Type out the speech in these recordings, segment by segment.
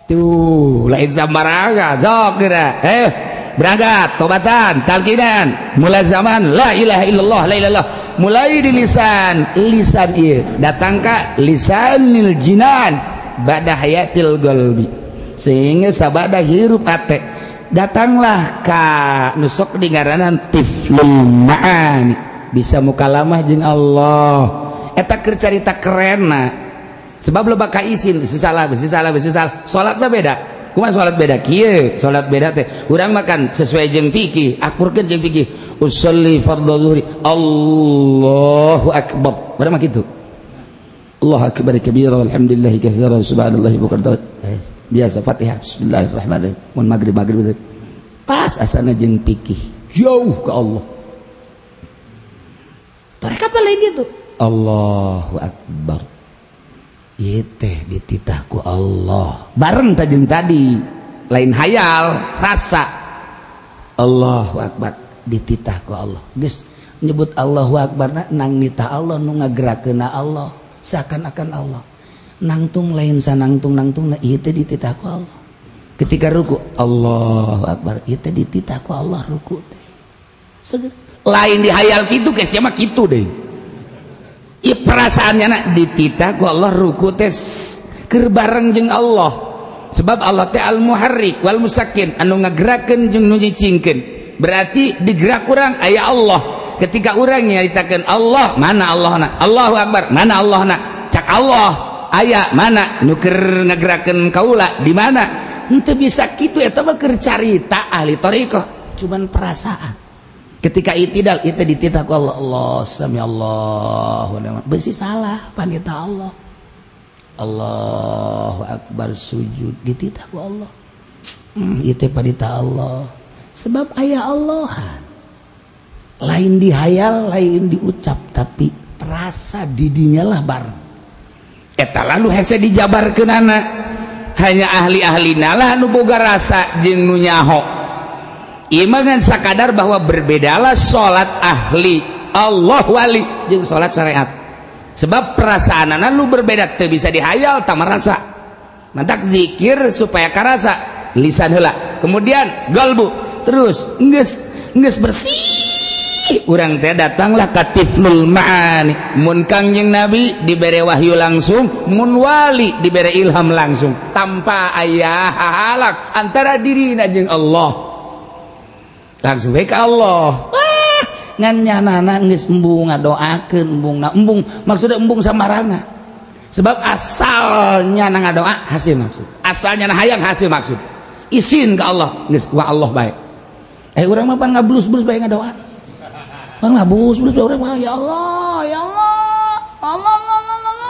Tuh, lain sambarangan. Sok kira. Eh, berangkat, tobatan, talkinan, mulai zaman la ilaha illallah, la ilallah. Mulai di lisan, lisan ieu datang ka lisanil jinan ba'da hayatil qalbi. Sehingga sabada hirup ate datanglah ka nu sok dingaranan tiflul ma'ani, bisa mukalamah jeung Allah. Eta keur carita kerenna. Sebab loba kaisin, bisi salah, bisi salah, bisi salah. Salatna beda. Kumaha salat beda kieu? Salat beda teh urang makan sesuai jeung fikih, akurkeun jeung fikih. Usolli fardhu zuhri, Allahu akbar. Urang mah kitu. Allahu akbar kabira walhamdulillahi katsira subhanallahi bukratan. Biasa Fatihah, bismillahirrahmanirrahim. Mun magrib magrib pas asana jeung fikih, jauh ke Allah. Tarekat mah lain gitu. Allahu akbar. Ieu teh dititah ku Allah. Bareng tajeng tadi, lain hayal, rasa. Allahu akbar dititah ku Allah. Geus nyebut Allahu akbar na, nang nitah Allah nu ngagerakeunna Allah, seakan-akan Allah. Nangtung lain sanangtung nangtung na ieu teh dititah ku Allah. Ketika ruku Allahu akbar, ieu teh dititah ku Allah ruku teh. Lain dihayal kitu ke siapa kitu deh. Ieu perasaannya nak dititah ku Allah ruku teh keur bareng jeung Allah. Sebab Allah teh al muharrik wal musakin, anu ngagerakeun jeung nu nyicingkeun. Berarti digerak urang aya Allah. Ketika urang nyaritakeun Allah, mana Allahna? Allahu akbar, mana Allahna? Cak Allah aya mana nu keur ngagerakeun kaula di mana? Henteu bisa kitu, eta mah keur carita ahli thariqah, cuman perasaan. Ketika itidal itu dititah ku Allah, Allah sami Allahu liman, besi salah panita Allah. Allahu akbar sujud dititah ku Allah. Itu panita Allah sebab aya Allahan. Lain dihayal, lain diucap, tapi terasa didinya lah bareng. Eta lalu hese dijabarkeunana, hanya ahli-ahli lah nu boga rasa jeung nu nyaho. Ieu mah ngan sakadar bahwa berbedalah salat ahli Allah wali jeung salat syariat. Sebab perasaanana lu berbeda, teu bisa dihayal, tak merasa. Mantak zikir supaya karasa lisan heula, kemudian galbu, terus geus geus bersih urang teh datanglah ka tiflul ma'ani. Mun Kangjeng Nabi dibere wahyu langsung, mun wali dibere ilham langsung tanpa aya halang antara dirina jeung Allah, langsung bae ka Allah. Wah, ngan nyanana geus embung ngadoakeun, embung na embung, maksudnya embung sambarangan. Sebab asalnya na ngadoa hasil maksud, asalnya na hayang hasil maksud, isin ke Allah geus ku Allah bae. Eh, urang mah pan ngablus-blus bae ngadoa. Pan ngablus-blus bae urang mah, ya Allah, ya Allah, Allah, Allah, Allah,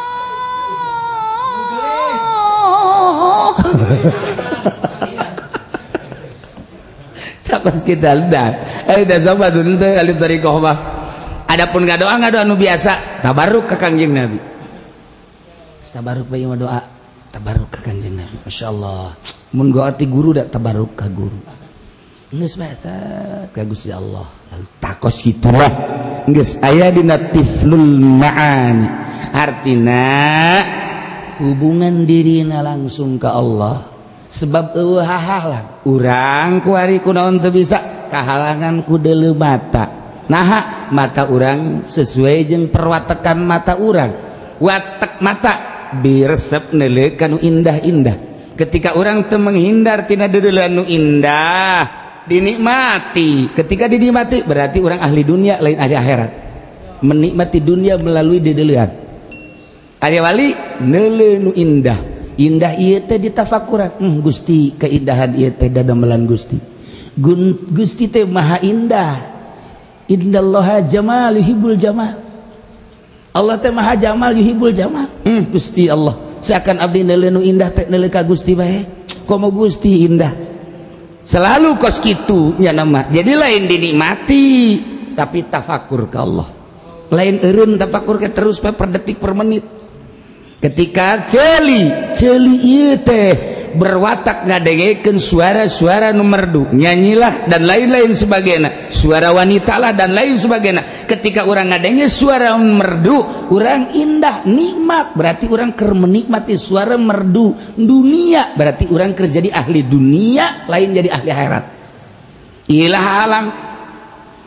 Allah. Takos kita udah. Eh, udah sobat teu ahli thariqah mah. Adapun ngadoa ngadoa nu biasa, tabarruk ka Kangjeng Nabi. Tabarruk bae mah doa, tabarruk ka Kangjeng Nabi. Masyaallah. Mun goa ti guru da tabarruk ka guru. Geus bae ka Gusti Allah. Lalu takos kitu lah. Geus aya dina tiflul ma'ani. Artina hubungan dirina langsung ke Allah. Sebab eueuh hahalang. Urang kuari kunaon teu bisa kahalangan ku deuleu mata. Naha mata urang sesuai jeung perwatekan mata urang. Watek mata biresep neuleuh ka nu indah-indah. Ketika urang teu menghindar tina deuleuan nu indah, dinikmati. Ketika dinikmati berarti orang ahli dunia, lain ahli akhirat. Menikmati dunia melalui deuleuan. Aya wali neuleuh nu indah. Indah ieu teh ditafakuran. Gusti, keindahan ieu teh dadamelan Gusti. Gusti teh maha indah. Innallaha jamal yuhibbul jamal. Allah teh maha jamal yuhibbul jamal. Gusti Allah, seakan abdi neuleuh nu indah teh neuleuh ka Gusti bae. Komo Gusti indah. Selalu kos kitu nya nama. Jadi lain dinikmati tapi tafakur ke Allah. Lain eureun tafakur ke terus per detik per menit. Ketika celi, celi ieu teh Berwatak ngadengekeun suara-suara nu merdu, nyanyilah dan lain-lain sebagainya, suara wanita lah dan lain sebagainya. Ketika orang ngadenge suara merdu, orang indah, nikmat, berarti orang keur menikmati suara merdu dunia, berarti orang keur jadi ahli dunia, lain jadi ahli akhirat. Ilah halang.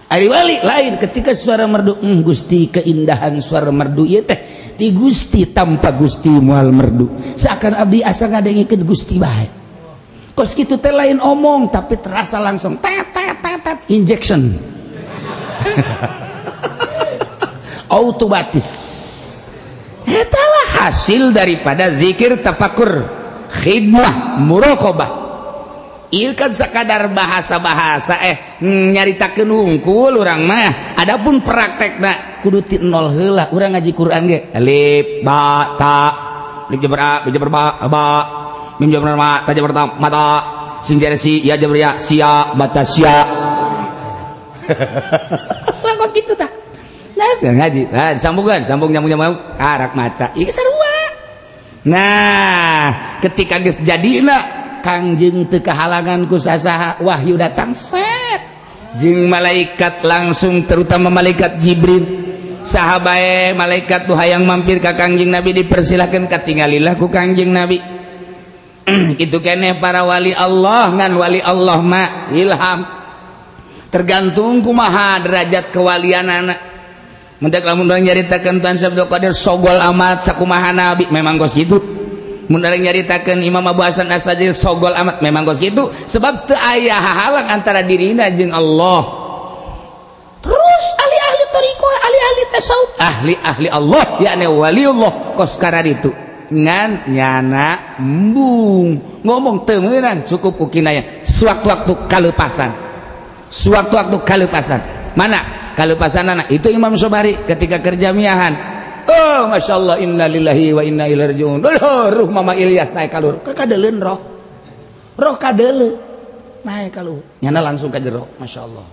Ari wali lain, ketika suara merdu, Gusti, keindahan suara merdu ieu teh ti Gusti, tanpa Gusti moal merdu. Seakan abdi asa ngadengekeun Gusti bae. Kos kitu teh lain omong, tapi terasa langsung tet tet tet tet, injection otomatis. Etalah hasil daripada zikir, tafakur, khidmah, muraqabah. Ieu kan sekadar bahasa-bahasa, nyaritakeun hungkul urang mah. Adapun praktekna kudu ti nol heula. Urang ngaji Quran ge alif ba ta, alif jabar a, ba jabar ba, ba, mim jabar ma, ta jabar ta, mata, sin jar si, ya jabar ya, sia, bata sia. Urang kos kitu tah. Nah, ngaji. Nah, disambungkan, sambung, nyambung, nyambung, karak maca. Ieu sarua. Nah, ketika geus jadina Kangjeng teu kahalangan ku sasaha, wahyu datang set jeung malaikat langsung, terutama malaikat Jibril. Saha bae malaikat tuh hayang mampir ka Kangjeng Nabi dipersilakan, katinggalilah ku Kangjeng Nabi. Kitu keneh para wali Allah, ngan wali Allah mah ilham, tergantung kumaha derajat kewalianana. Mendak lamun urang nyaritakeun Tuan Syekh Abdul Qadir sogol amat sakumaha Nabi, memang kos kitu. Mun urang nyaritakeun Imam Abu Hasan Asy-Syadzili sogol amat, memang kos kitu, sebab teu aya hahalang antara dirina jeung Allah. Terus ahli-ahli thariqah, ahli-ahli tasawuf, ahli-ahli Allah, yakni waliullah kos kararitu, ngan nyana embung ngomong, teu meunang, cukup ku kinaya. Sewaktu-waktu kalepasan, sewaktu-waktu kalepasan. Mana kalepasanana? Itu Imam Sobari ketika kerja miahan. Oh, masya Allah, innalillahi wa inna ilaihi rajiun. Oh, ruh Mama Ilyas naik kalur, kakadeleun roh, roh kadele naik kalur, nyana langsung ka jero. Masya Allah,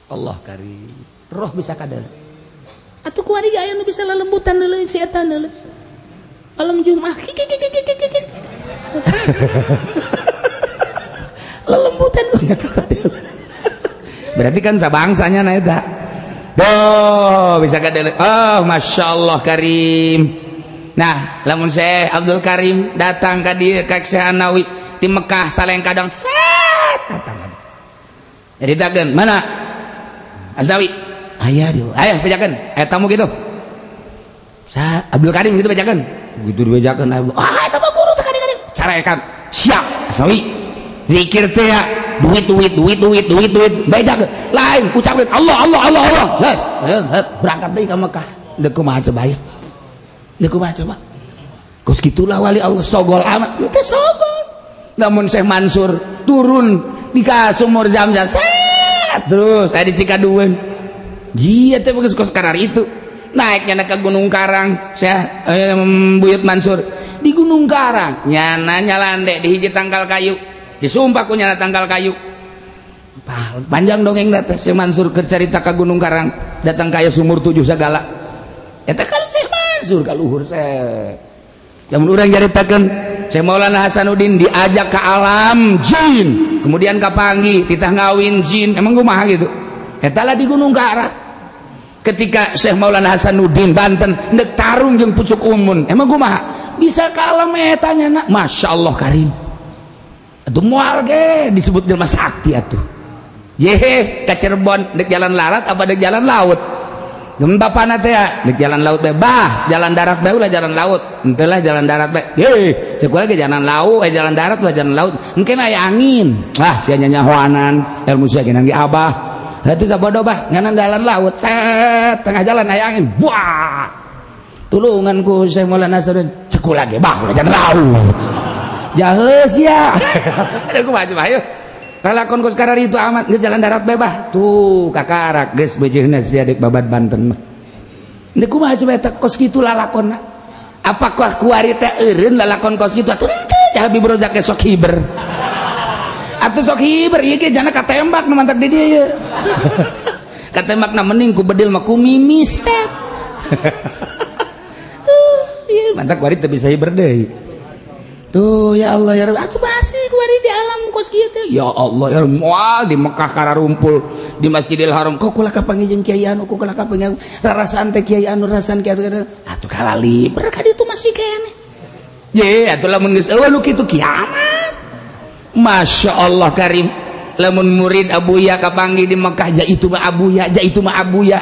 Allah karim, roh bisa kadele. Atuh kuari aya nu bisa lelembutan deuleu si eta deuleu malam Jumat, kiki lelembutan, berarti kan sabangsanya na eta. Oh, bisa kadele. Oh, masya Allah karim. Nah, lamun saya Abdul Karim datang ka dieu ka Syekh Anawi di Mekah saleng kadang set datang. Jadi takeun mana? Asnawi. Aya dia. Aya bejakeun. Aya tamu gitu. Sa Abdul Karim gitu bejakeun. Begitu dibejakeun, ah, eta mah guru teh kadi-kadi. Carekan. Siap, Asnawi. Zikir teh ya, duit duit duit duit duit duit, bejakeun. Lain ucapkeun Allah Allah Allah Allah. Geus, berangkat deui ka Mekah. Deuk kumaha coba ya? Deuk kumaha coba? Kos gitulah wali Allah sogol amat. Teu sogol. Namun Syekh Mansur turun di ka sumur Zam-Zam. Set terus tadi Cikadueun. Jia teh bagus kos karar itu. Naiknya ke Gunung Karang, Syekh Buyut Mansur di Gunung Karang. Nyana nyalande di hiji tangkal kayu. Disumpah ku nyana tangkal kayu. Panjang dongeng teh Syekh Mansur keur carita ka Gunung Karang, datang kaya sumur tujuh segala. Eta kan Syekh Mansur ka luhur Syekh. Lamun urang nyaritakeun Syekh Maulana Hasanuddin diajak ke alam jin, kemudian kapanggih titah ngawin jin, emang kumaha gitu? Eta lah di Gunung Karang. Ketika Syekh Maulana Hasanuddin Banten ndek tarung jeung pucuk umun, emang kumaha? Bisa ke alam eta nya, Masya Allah karim. Atuh moal ge disebut jelema sakti atuh. Yehe ka Cirebon dek jalan larat apa dek jalan laut? Geum bapana teh ya, dek jalan laut teh bah, jalan darat bae ulah jalan laut. Henteu lah jalan darat bae. Ye, ceuk lagi jalan laut, jalan darat ulah jalan laut. Engke aya angin. Ah, sia nyanyahoanan, ilmu sia ge ge abah. Hatuh sabodo bah, nganan jalan laut, set tengah jalan aya angin. Buah. Tulungan ku Syekh Maulana Hasanuddin, ceuk lagi bah ulah jalan laut. Jaheus ya. Ada kumaha coba ayo. Lalakon ku sekarang itu amat geus jalan darat bae bah. Tuh kakarak geus beujeuna sia dek babat Banten mah. Deuk kumaha coba eta kos kitu lalakonna? Apakah kuari teh eureun lalakon kos kitu? Atuh henteu, Habib Rozak ge sok hiber. Atuh sok hiber ieu ge jana katembak nu mantak di dieu ieu. Katembakna mending ku bedil mah ku mimis teh. Tuh, ieu mantak kuari teu bisa hiber deui. Tuh ya Allah ya Rabbi, atuh masih kuari di alam kos kieu teh. Ya Allah ya Rabbi, moal di Mekah kararumpul di Masjidil Haram kok kula kapanggih jeung kiai anu, kok kula kapanggih rarasaan teh kiai anu, rarasaan kiai anu. Atuh kalali berkah itu masih keneh. Ye, atuh lamun geus eueuh nu kitu kiamat. Masya Allah karim. Lamun murid Abuya kapanggih di Mekah, ja itu mah Abuya, ja itu mah Abuya.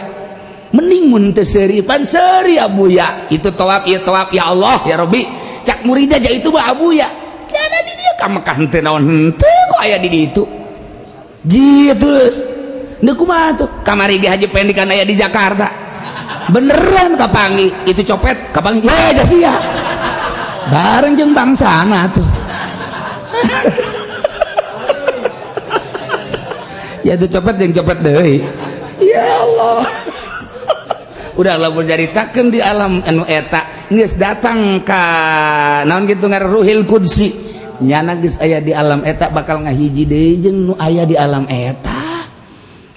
Mending mun teu seuri pan seuri Abuya. Itu tawaf, ieu tawaf, ya Allah ya Rabbi. Cak murid aja itu mah Abuya. Tiada di dia ka Mekah henteu naon henteu kok aya di ditu. Jitu. Ndeu kumaha tuh? Kamari ge Haji Pendi kan aya di Jakarta. Beneran kapanggih, itu copet kapanggih. Ya sia. Bareng jeung bangsana tuh. Ya itu copet jeung copet deui. Ya Allah. Udah lamun caritakeun di alam anu eta geus datang ka naon kitu ngaran Ruhil Qudsi. Nyana geus aya di alam eta bakal ngahiji deui jeung nu aya di alam eta.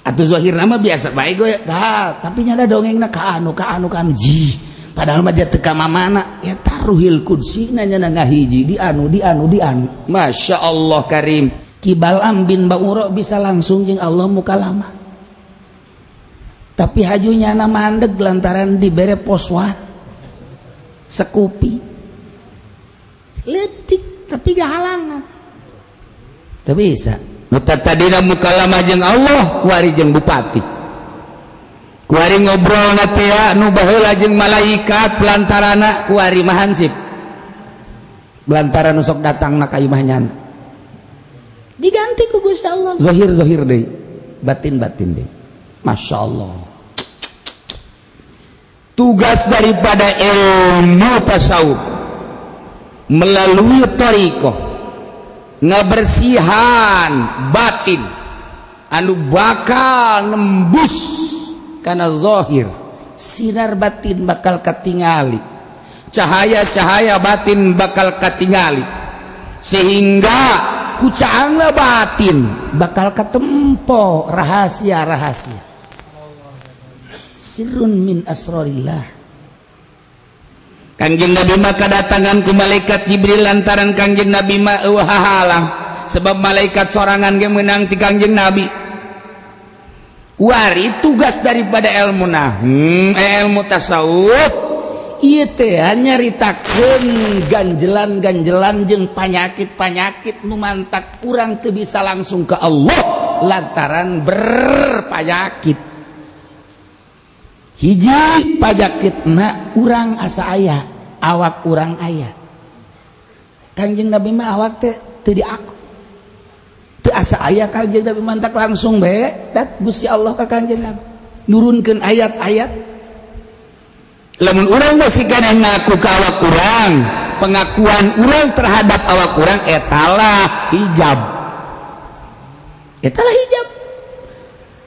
Atuh zahirna mah biasa bae goy. Tah, tapi nyana dongengna ka anu ka anu ka anu ji. Padahal mah teu ka mamana eta Ruhil Qudsi na nyana ngahiji di anu di anu di anu. Masya Allah karim. Ki Bal'am bin Ba'ura bisa langsung jeung Allah mukalama. Tapi hajunya na mandeg lantaran dibere poswan sekupi letik tapi gak halangan. Tapi bisa. Nu tadina mukalama jeung Allah kuari jeung bupati. Kuari ngobrol na teh nu baheula jeung malaikat pelantarana kuari mah hansip. Pelantaran nu sok datang na ka imah nyana. Diganti ku Gusti Allah. Zahir-zahir deui, batin-batin deui. Masya Allah. Tugas daripada ilmu tasawuf melalui thariqah ngabersihan batin anu bakal nembus kana zahir, sinar batin bakal katingali, cahaya-cahaya batin bakal katingali, sehingga kucaangna batin bakal ketempo rahasia-rahasia sirrun min asrorillah. Kangjeng Nabi maka datangan ku malaikat Jibril lantaran Kangjeng Nabi mah eueuh hahalang sebab malaikat sorangan ge meunang ti Kangjeng Nabi. Wari tugas daripada ilmu ilmu tasawuf ieu teh nyaritakeun ganjelan-ganjelan jeung panyakit-panyakit nu mantak urang teu bisa langsung ke Allah lantaran berpanyakit. Hiji panyakitna urang asa aya, awak urang aya. Kangjeng Nabi mah awak teh teu diaku. Teu asa aya Kangjeng Nabi mantak langsung bae dat Gusti Allah ka Kangjeng Nabi. Nurunkeun ayat-ayat. Lamun urang masih keneh ngaku ka awak urang, pengakuan urang terhadap awak urang etalah hijab. Etalah hijab.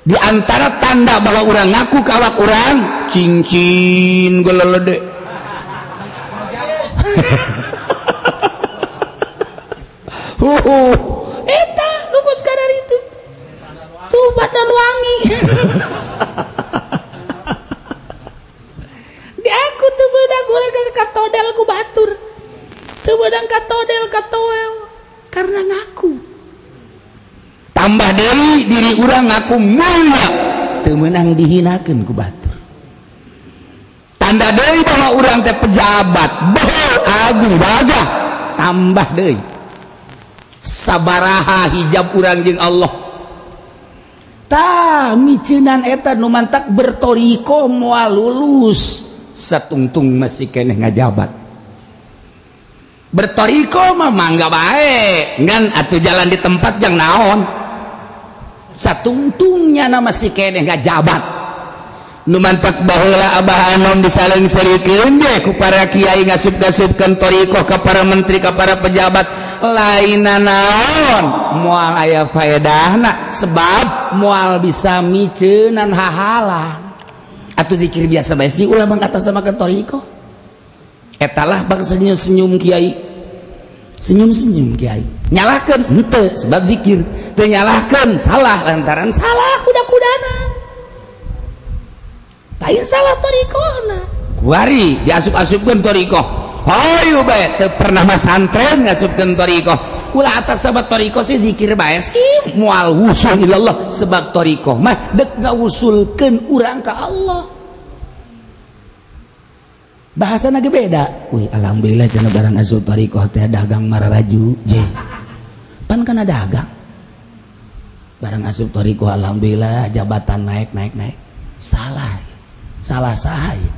Di antara tanda bahwa orang ngaku ke awak orang, cincin gelelede. Eta lupus kadar itu. Tuh badan wangi. Di aku tuh beudang urang katodel ku batur. Teu beudang katodel katoel karena ngaku. Tambah deui diri urang ngaku mulia teu meunang dihinakeun ku batur. Tanda deui bahwa urang teh pejabat, bahu agung gagah, tambah deui sabaraha hijab urang jeung Allah. Tah miceunan eta nu mantak bertoriko moal lulus satungtung masih keneh ngajabat. Bertoriko mah mangga bae ngan atuh jalan di tempat jang naon. Satungtungnya nama si keneh ngajabat. Nu mantak baheula Abah Anom disaleng-serikeun ge ku para kiai ngasup-ngasupkeun thariqah ka para menteri ka para pejabat lainna naon moal aya faedahna sebab moal bisa miceunan hahalang. Atuh zikir biasa bae sih ulah mangkata sama ke thariqah. Etalah bangsa senyum kiai. Senyum-senyum kiai. Nyalahkeun henteu sebab zikir. Teu nyalahkeun salah lantaran salah kuda-kudana. Lain salah thariqahna. Kuari diasup-asupkeun thariqah. Hayu bae teu pernah masantren ngasupkeun thariqah. Ulah atas sebab thariqah sih zikir bae sih moal wusul ilallah, sebab thariqah mah dek ngawusulkeun urang ka Allah. Bahasa lagi beda. Wih, alhamdulillah cenah barang asup thariqah teh dagang mararaju je. Pan kana dagang. Barang asup thariqah alhamdulillah jabatan naik naik naik. Salah. Salah saha ieu.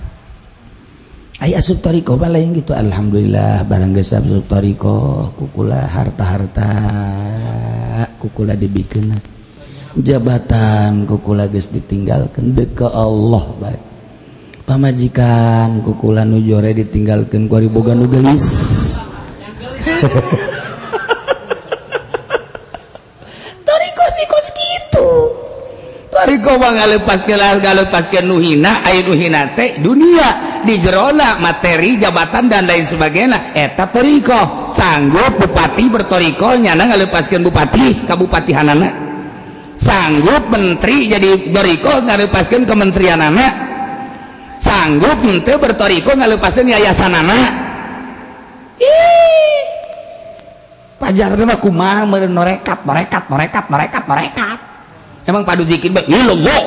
Ai asup thariqah mah lain gitu. Alhamdulillah barang geus asup thariqah kukula harta-harta kukula dibikeun. Jabatan kukula geus ditinggalkeun deuk ka Allah bae. Pamajikan kukula nu jore ditinggalkeun ku ari boga nu geulis. Thariqah sih kos kitu. Thariqah mah ngalepaskeun nu hina, aya nu hina teh dunia di jerona materi jabatan dan lain sebagainya eta thariqah. Sanggup bupati berthariqah nyana ngalepaskeun bupati ka bupatihanana. Sanggup menteri jadi thariqah ngalepaskeun kementerianana. Sanggup henteu berthariqah ngalepaskeun yayasanana. Ih, pajarna mah kumaha meureun norekat norekat norekat norekat norekat. Emang padu zikir bae ilallah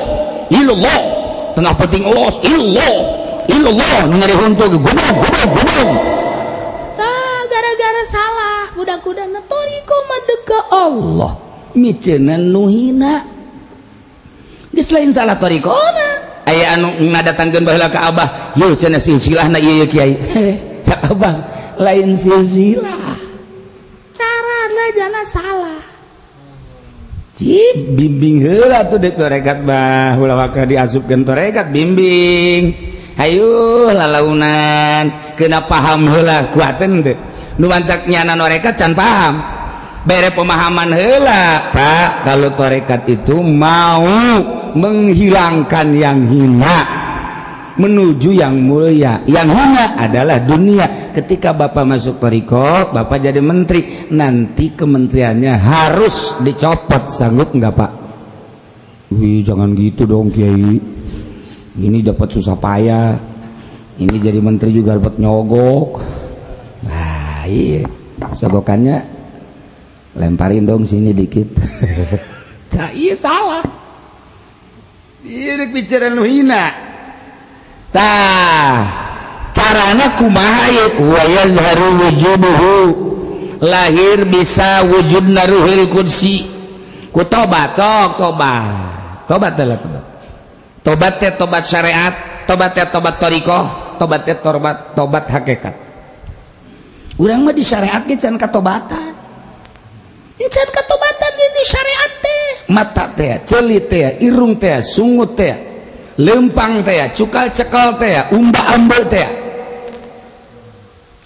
ilallah tengah penting los ilallah ilallah nu nyari huntu goblok goblok goblok. Tah gara-gara salah kuda-kudana thariqah mah deuk ka Allah miceunan nu hina. Geus lain salah thariqahna. Aya anu ngadatangkeun baheula ka abah, yeuh cenah silsilahna ieu kiai. Cak abah, lain silsilah. Carana jana salah. Cip bimbing heula tuh deuk torekat bah, ulah waka diasupkeun torekat bimbing. Hayu lalaunan, kena paham heula kuateun teu. Nu mantak nyana norekat can paham. Bere pemahaman heula, Pak, kalau torekat itu mau menghilangkan yang hina menuju yang mulia. Yang hina adalah dunia. Ketika Bapak masuk thariqah, Bapak jadi menteri, nanti kementeriannya harus dicopot. Sanggup nggak, Pak? Wih, jangan gitu dong, Kiai. Ini dapat susah payah. Ini jadi menteri juga dapat nyogok. Nah, iya. Sogokannya lemparin dong sini dikit. Nah, iya salah. Ini bicara nu hina. Tah, carana kumaha ieu? Wa yazharu wujuduhu. Lahir bisa wujudna ruhul qudsi. Ku tobat, sok tobat. Tobat teh tobat. Tobat teh tobat syariat, tobat teh tobat thariqah, tobat teh tobat tobat hakikat. Urang mah di syariat ge can katobatan. Can katobatan di syariat teh. Mata teh, ceuli teh, irung teh, sungut teh, lempang teh, cukal cekal teh, umba ambe teh.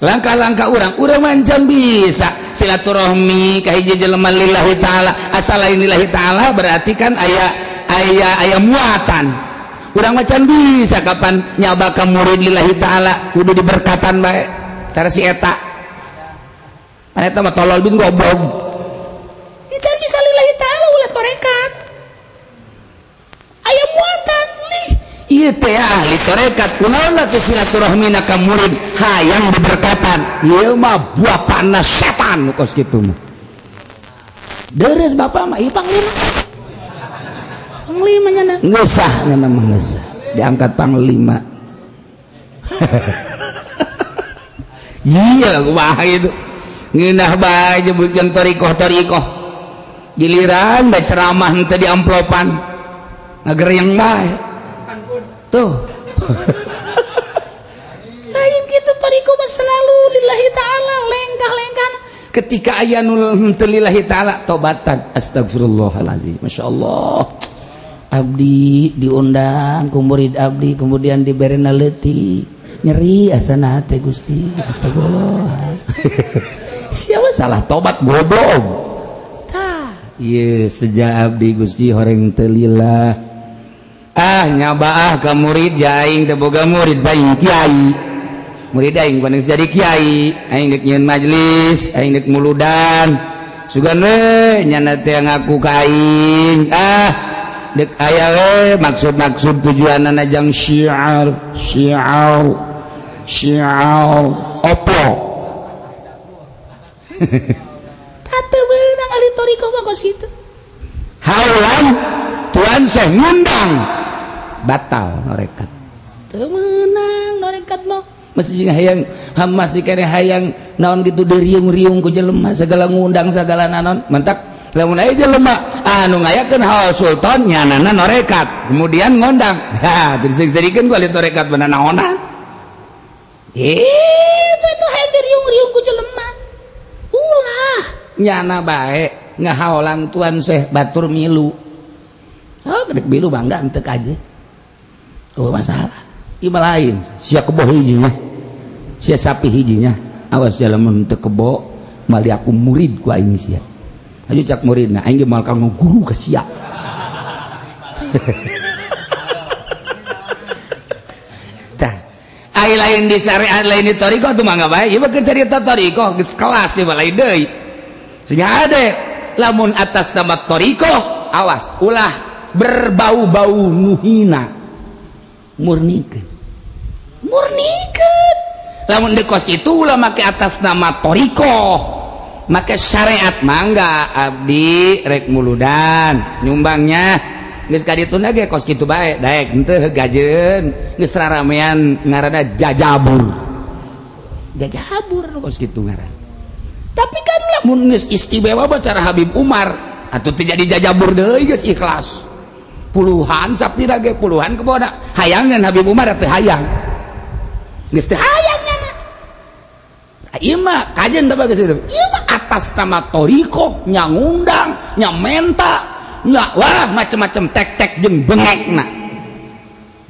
Langkah-langkah urang, urang mancan bisa silaturahmi ka hiji jelema lillahi taala. Asal lain lillahi taala berarti kan aya aya aya muatan. Urang macan bisa kapan nyaba ka murid lillahi taala kudu diberkatan bae. Cara si eta. Pan eta mah tolol bin goblok. Can bisa lillahi ta'ala ulah torekat. Aya muatan nih. Ieu teh ahli torekat kunaon atuh silaturahmina ka murid hayang diberkatan. Ieu mah buah panas setan kos kitu mah. Deres bapak mah ieu panglima. Panglima nya geus sah nya mah geus. Diangkat panglima. Iya kumaha itu. Ngeunah bae nyebutkeun thariqah-thariqah. Giliran bae ceramah henteu di amplopan ngageriang bae tuh. Lain kitu thariqah mah selalu lillahi ta'ala lengkah-lengkah. Ketika aya nu henteu lillahi ta'ala tobatan astagfirullahalazim, masyaallah abdi diundang ku murid abdi kemudian diberena leutik nyeri asana teh Gusti astagfirullah. Siapa salah tobat goblok. Iya sejak abdi Gusti horeng telila ah nyabaah ka murid aing teu boga murid bae kiai murid aing paling jadi kiai aing deuk nyieun majelis aing deuk muludan sugan we nyana teh ngaku ka aing ah deuk aya we maksud-maksud tujuanana jang syiar syiar syiar oplo. Teu meunang ahli thoriqoh mah kos kitu. Haulan tuan Syekh ngundang batal norekat. Teu meunang norekat mah. Masih hayang masih kene hayang naon gitu diriung-riung ku jelema segala ngundang segala naon mentak lamun aya jelema anu ngayakeun haul sultan nyanana norekat kemudian ngundang ha diseukeun ku ahli torekat beuna naonan itu itu hayang diriung-riung ku jelema ulah nyana bae ngahaolan tuan Syekh batur milu. Oh gedek milu bangga entek aja. Oh masalah ieu mah lain sia kebo hijinya sia sapi hijinya awas jalan teu kebo mali aku murid ku aing sia ayo cak muridna aing ge moal kanggo guru ka sia. Tah ai lain di syariat lain di thariqah tuh mangga bae ieu mah keur carita thariqah geus kelas ieu mah lain deui. Sehingga ade lamun atas nama thariqah awas ulah berbau-bau nuhina murnikeun murnikeun lamun di kos itu ulah make atas nama thariqah make syariat mangga abdi rek muludan nyumbangnya geus ka ditu ge kos kitu bae daek henteu gajeun geus raramean ngaranna jajabur jajabur kos kitu ngaran. Tapi kan lamun geus istimewa cara Habib Umar atuh teu jadi jajabur deui geus ikhlas puluhan sapira ge puluhan kebona hayangan Habib Umar teu hayang geus teu hayang nyana. Ieu mah kajen teh geus itu ieu mah atas nama thariqah nya ngundang nya menta nya wah macem-macem tek-tek jeung bengekna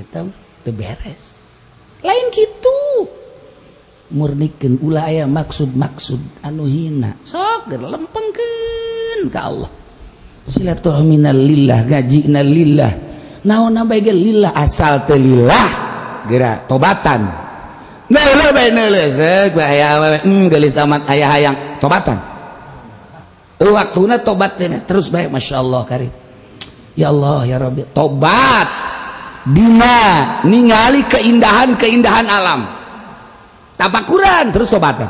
eta teu beres lain kitu murnikeun ulah aya maksud-maksud anu hina sok lempengkeun ka Allah silaturahmina lillah gajina lillah naon bae ge lillah asal teu lillah geura tobatan neuleuh bae neuleuh seuk bae aya awewe geulis amat aya hayang tobatan waktuna tobat teh terus bae masyaallah karim ya Allah ya Rabbi tobat dina ningali keindahan-keindahan alam tapakuran terus tobatan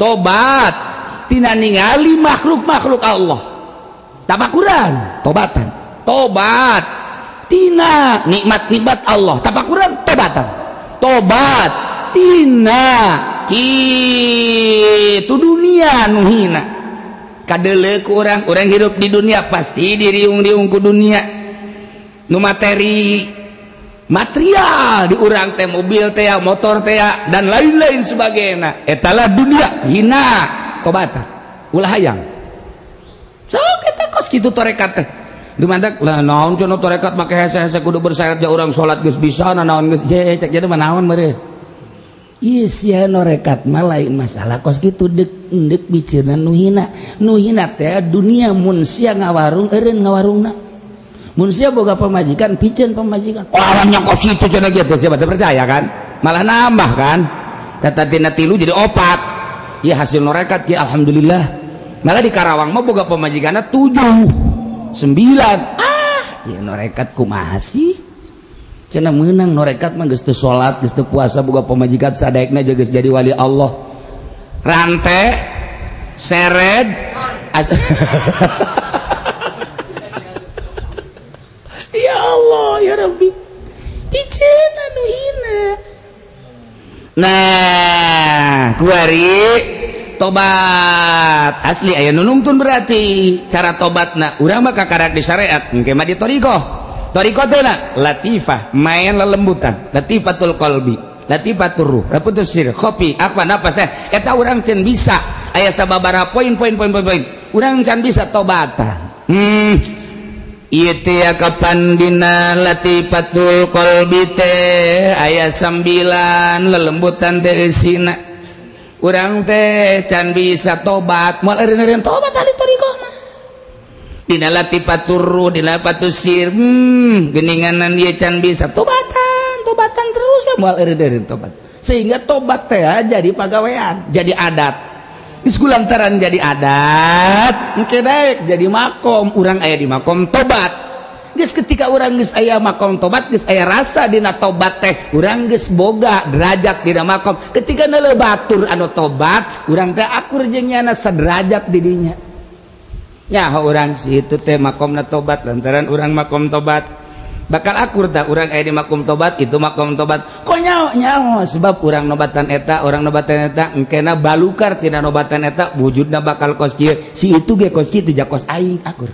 tobat tina ningali makhluk-makhluk Allah tapakuran tobatan tobat tina nikmat-nikmat Allah tapakuran tobatan tobat tina kitu dunia nu hina kadeuleu ku urang urang hidup di dunia pasti diriung-riung ku dunia nu materi material di urang teh mobil teh motor teh dan lain-lain sebagainya etalah dunia hina tobatan ulah hayang so kita kos kitu torekat teh dimantak lah naon cenah torekat make hese-hese kudu bersyarat ja urang salat geus bisa naon geus je cek jadi mah naon meureun ieu sia norekat mah lain masalah kos kitu deuk deuk biceuna nu hina nu hina teh dunia mun sia ngawarung eureun ngawarungna mun sia boga pamajikan piceun pamajikan orangnya kos kitu cenah kitu sia teu percaya kan malah nambah kan tata tina tilu jadi opat ieu hasil norekat ki alhamdulillah malah di Karawang mah boga pamajikanna 7 9 ah ya norekat kumaha sih cenah meunang norekat mah geus teu salat geus teu puasa boga pamajikan sadaekna geus jadi wali Allah rante sered ya Allah ya Rabbi iceun anu hina. Nah kuari tobat asli aya nu nungtun berarti cara tobatna urang mah kakarak di syariat engke mah di thariqah thariqah teh latifah main lelembutan latifatul qalbi latifatur ruh raputus sir khopi apa napas eta urang can bisa aya sababaraha poin poin poin poin poin urang can bisa tobatan ieu teh kapan dina latifatul qalbi teh aya 9 lelembutan teh eusina urang teh can bisa tobat moal eureun-eureun tobat ahli thariqah mah dina latifatur ruh dina latifatus sir geuninganan ieu can bisa tobatan tobatan terus moal eureun-eureun tobat sehingga tobat teh jadi pagawean jadi adat geus kulantaran jadi adat engke daek jadi makom urang aya di makom tobat. Geus ketika urang geus aya makom tobat, geus aya rasa dina tobat teh, urang geus boga derajat dina makom. Ketika neuleuh batur anu tobat, urang teh akur jeung nyana sederajat di dinya. Nyaho urang si itu teh makomna tobat, lantaran urang makom tobat bakal akur tak urang aya di makom tobat itu makom tobat. Kok nyaho nyaho sebab urang nobatan eta, urang nobatan eta, engkena balukar tina nobatan eta wujudna bakal kos kieu, si itu ge kos kitu, jakos aing akur,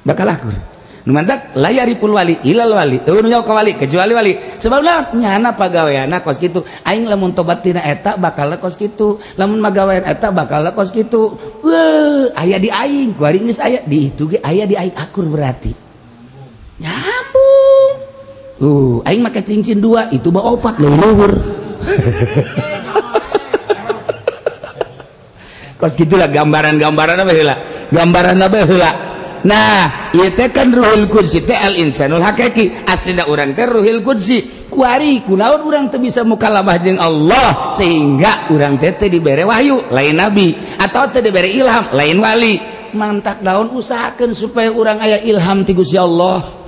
bakal akur. Nu mantak la yariful wali ilal wali, teu nu nyaho ka wali kecuali wali. Sebab naon? Nyana pagaweanna kos kitu. Aing lamun tobat tina eta bakal kos kitu, lamun magawean eta bakal kos kitu. Weuh, aya di aing kuari geus aya di itu ge aya di aing, akur berarti nyambung. Aing make cincin dua, itu mah opat luhur. Kos gitulah gambaran-gambaran apa heula, gambaran apa heula. Nah, ieu teh kan ruhul qudsi teh al insanul hakiki, aslina urang teh ruhul qudsi. Kuari kunaon urang teu bisa mukalamah jeung Allah sehingga urang teh teu dibere wahyu lain nabi atau teu dibere ilham lain wali. Mantak daun usahakeun supaya urang aya ilham ti Gusti Allah.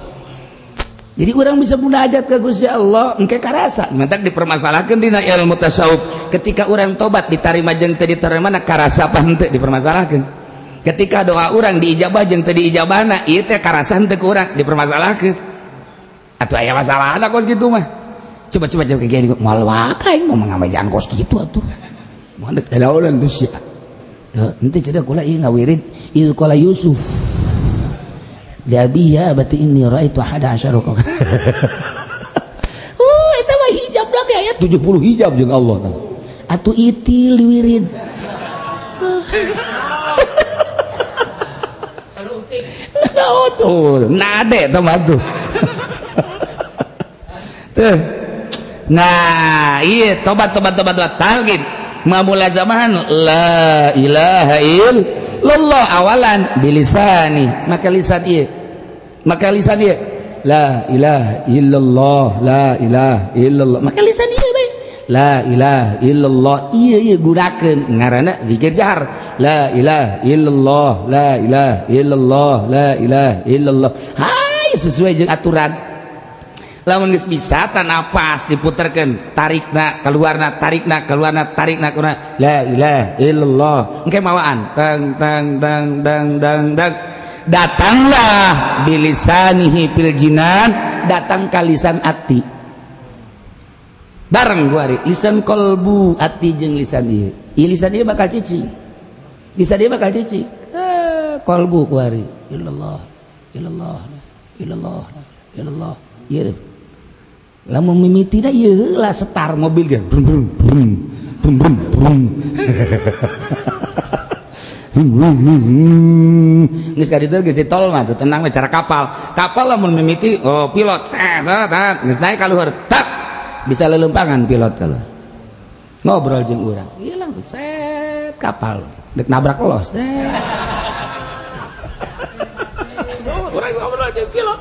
Jadi orang bisa munajat ke Gusti Allah engke karasa. Mantak dipermasalahkan dina ilmu tasawuf. Ketika orang tobat ditarima jeung teu diterima na karasa apa henteu dipermasalahkan. Ketika doa orang diijabah jeung teu diijabahna ieu teh karasa henteu ku urang dipermasalahkeun. Atuh aya masalahna kos kitu mah. Coba coba coba kayak moal wae aing mau ngamajaan kos kitu atuh. Moal deuk daulan tuh sia. Henteu cenah kula ieu ngawirid ieu qala Yusuf Jabi ya berarti ini raaitu ahada asyara kawkab. Eta mah hijab lagi aya 70 hijab jeung Allah tah. Atuh itil diwirid. Tuh, nade tah mah tuh. Tuh. Nah, ieu tobat tobat tobat tobat talqin. Mamulazamahan la ilaha illallah awalan bilisani, maka lisan ieu, maka lisan ieu la ilaha illallah, la ilaha illallah, maka lisan ieu bae la ilaha illallah ieu ieu gunakeun ngaranna zikir jahar la ilaha illallah, la ilaha illallah, la ilaha illallah. Hai sesuai jeung aturan. Lamun geus bisa napas diputerkeun, tarikna keluarna, tarikna keluarna, tarikna keluarna, la ilaha illallah. Engke mawaan tang tang tang tang tang tang, datanglah bilisanihi fil jinan, datang ka lisan ati bareng kuari lisan kolbu ati jeung lisan ieu. Ieu lisan ieu bakal cicing, lisan ieu bakal cicing kolbu kuari illallah illallah illallah illallah. Ieu lamun mimitina ieu heula setar mobil ge brum brum brum brum brum brum. Geus ka ditu geus di tol mah tuh tenang we cara kapal. Kapal lamun mimiti oh pilot set set geus naik ka luhur tak bisa leuleumpangan pilot kalau ngobrol jeung urang. Ieu langsung set kapal dek nabrak los. Urang ngobrol jeung pilot.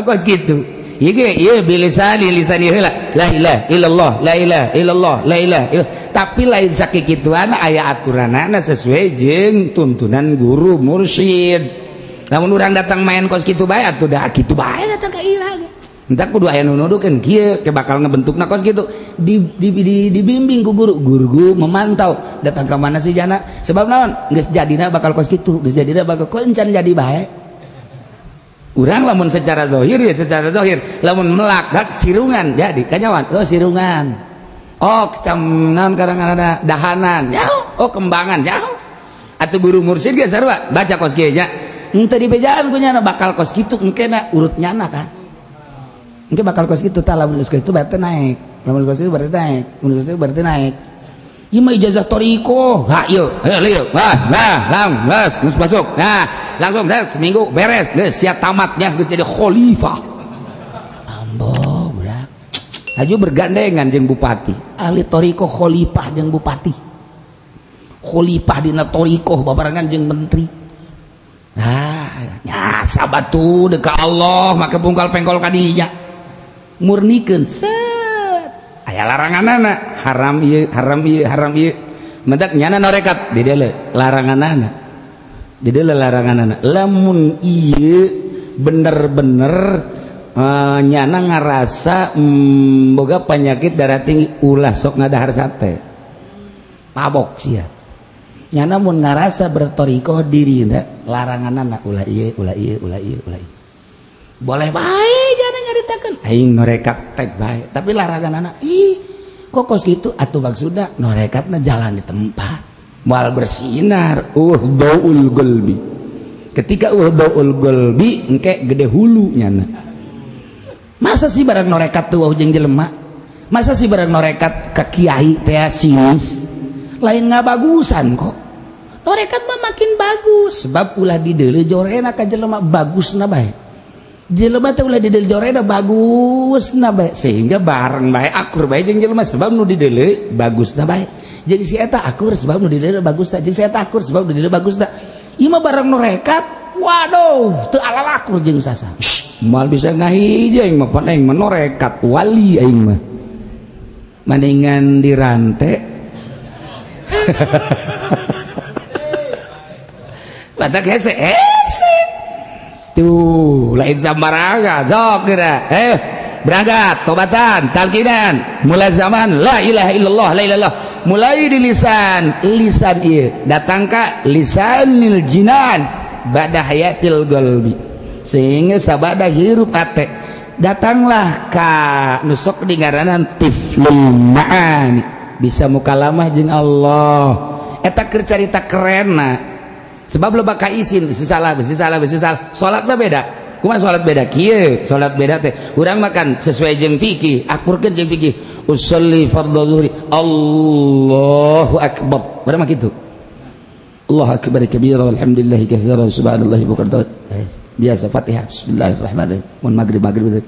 Kos kitu. Ieu ge ieu bilisani lisan ieu heula la ilaha illallah la ilaha illallah la ilaha illallah. Tapi lain sakikituan aya aturanana sesuai jeung tuntunan guru mursyid. Lamun urang datang main kos kitu bae atuh da kitu bae datang ka ieu ge. Entar kudu aya nu nuduhkeun kieu ke bakal ngebentukna kos kitu. Dibimbing ku guru, guru memantau datang ka mana si jana. Sebab naon? Geus jadina bakal kos kitu, geus jadina bakal encan jadi bae. Urang lamun secara zahir ya secara zahir, lamun melak dak sirungan jadi kanyawan, oh sirungan, oh kecamnan kadang-kadang dahanan jauh, oh kembangan jauh. Atuh guru mursyid ge sarua baca kos kieu nya, henteu dibejaan ku nyana bakal kos kitu engkena urut nyana kan, engke bakal kos kitu tah lamun kos kitu berarti naik, lamun kos kitu berarti naik, lamun kos kitu berarti naik. Ieu mah ijazah thoriqoh, ha ieu, heuh lieu, wah, nah, lang, geus, geus masuk. Nah, langsung deh seminggu beres, geus siap tamatnya, geus jadi khalifah. Ambo, budak. Aju bergandengan jeung bupati. Ahli thoriqoh khalifah jeung bupati. Khalifah dina thoriqoh babarengan jeung menteri. Nah, nyasa batu deuk ka Allah make bungkal pengkol ka dinya. Murnikeun set. Aya laranganana, haram ieu, haram ieu, haram ieu. Mendak nyana norekat di deuleu laranganana. Di deuleu laranganana. Lamun ieu Bener-bener nyana ngarasa boga penyakit darah tinggi, ulah sok ngadahar sate, mabok sia. Nyana mun ngarasa bertorikoh diri larangan ulah ieu, ulah ieu, ulah ieu, ulah ieu. Boleh bae nyana nyaritakeun aing norekat tek bae, tapi larangan anak ih kok kos gitu atuh. Maksudna norekatna jalan di tempat, moal bersinar daul qalbi. Ketika daul qalbi engke gede hulu nyana. Masa sih barang norekat tuh jeung jelema? Masa sih barang norekat ke kiai teh sinis? Lain ngabagusan kok, norekat mah makin bagus, sebab ulah dideuleu jorena ka jelema, bagusna bae. Jelema teh ulah dideuleu jorena, bagusna bae, sehingga bareng bae, akur bae jeung jelema, sebab nu dideuleu bagusna bae. Jadi si eta akur sebab nu dideuleu bagusna, jeung si eta akur sebab nu dideuleu bagusna. Ieu mah barang norekat, waduh, teu alalakur jeung sasa. Moal bisa ngahiji aing mah, pan aing mah norekat wali, aing mah mendingan dirante. Batak hese hese tuh, lain sambarangan. Sok kira berangkat tobatan, talkinan, mulai zaman la ilaha illallah, la ilaha illallah, mulai di lisan lisan ieu datang ka lisanil jinan ba'da hayatil qalbi, sehingga sabada hirup ate datanglah ka nusok di ngaranan tiflul ma'ani, bisa mukalamah jeung Allah. Eta keur carita kerenna, sebab loba kaisin, bisi salah, bisi salah, bisi salah. Salatna beda. Kumaha salat beda? Kieu salat beda teh urang makan sesuai jeung fikih, akurkeun jeung fikih. Usolli fardhu zuhri, Allahu akbar, urang mah kitu, Allah akbar kabira, walhamdulillahi katsira, subhanallahi bukratan, biasa Fatihah, bismillahirrahmanirrahim. Mun maghrib, maghrib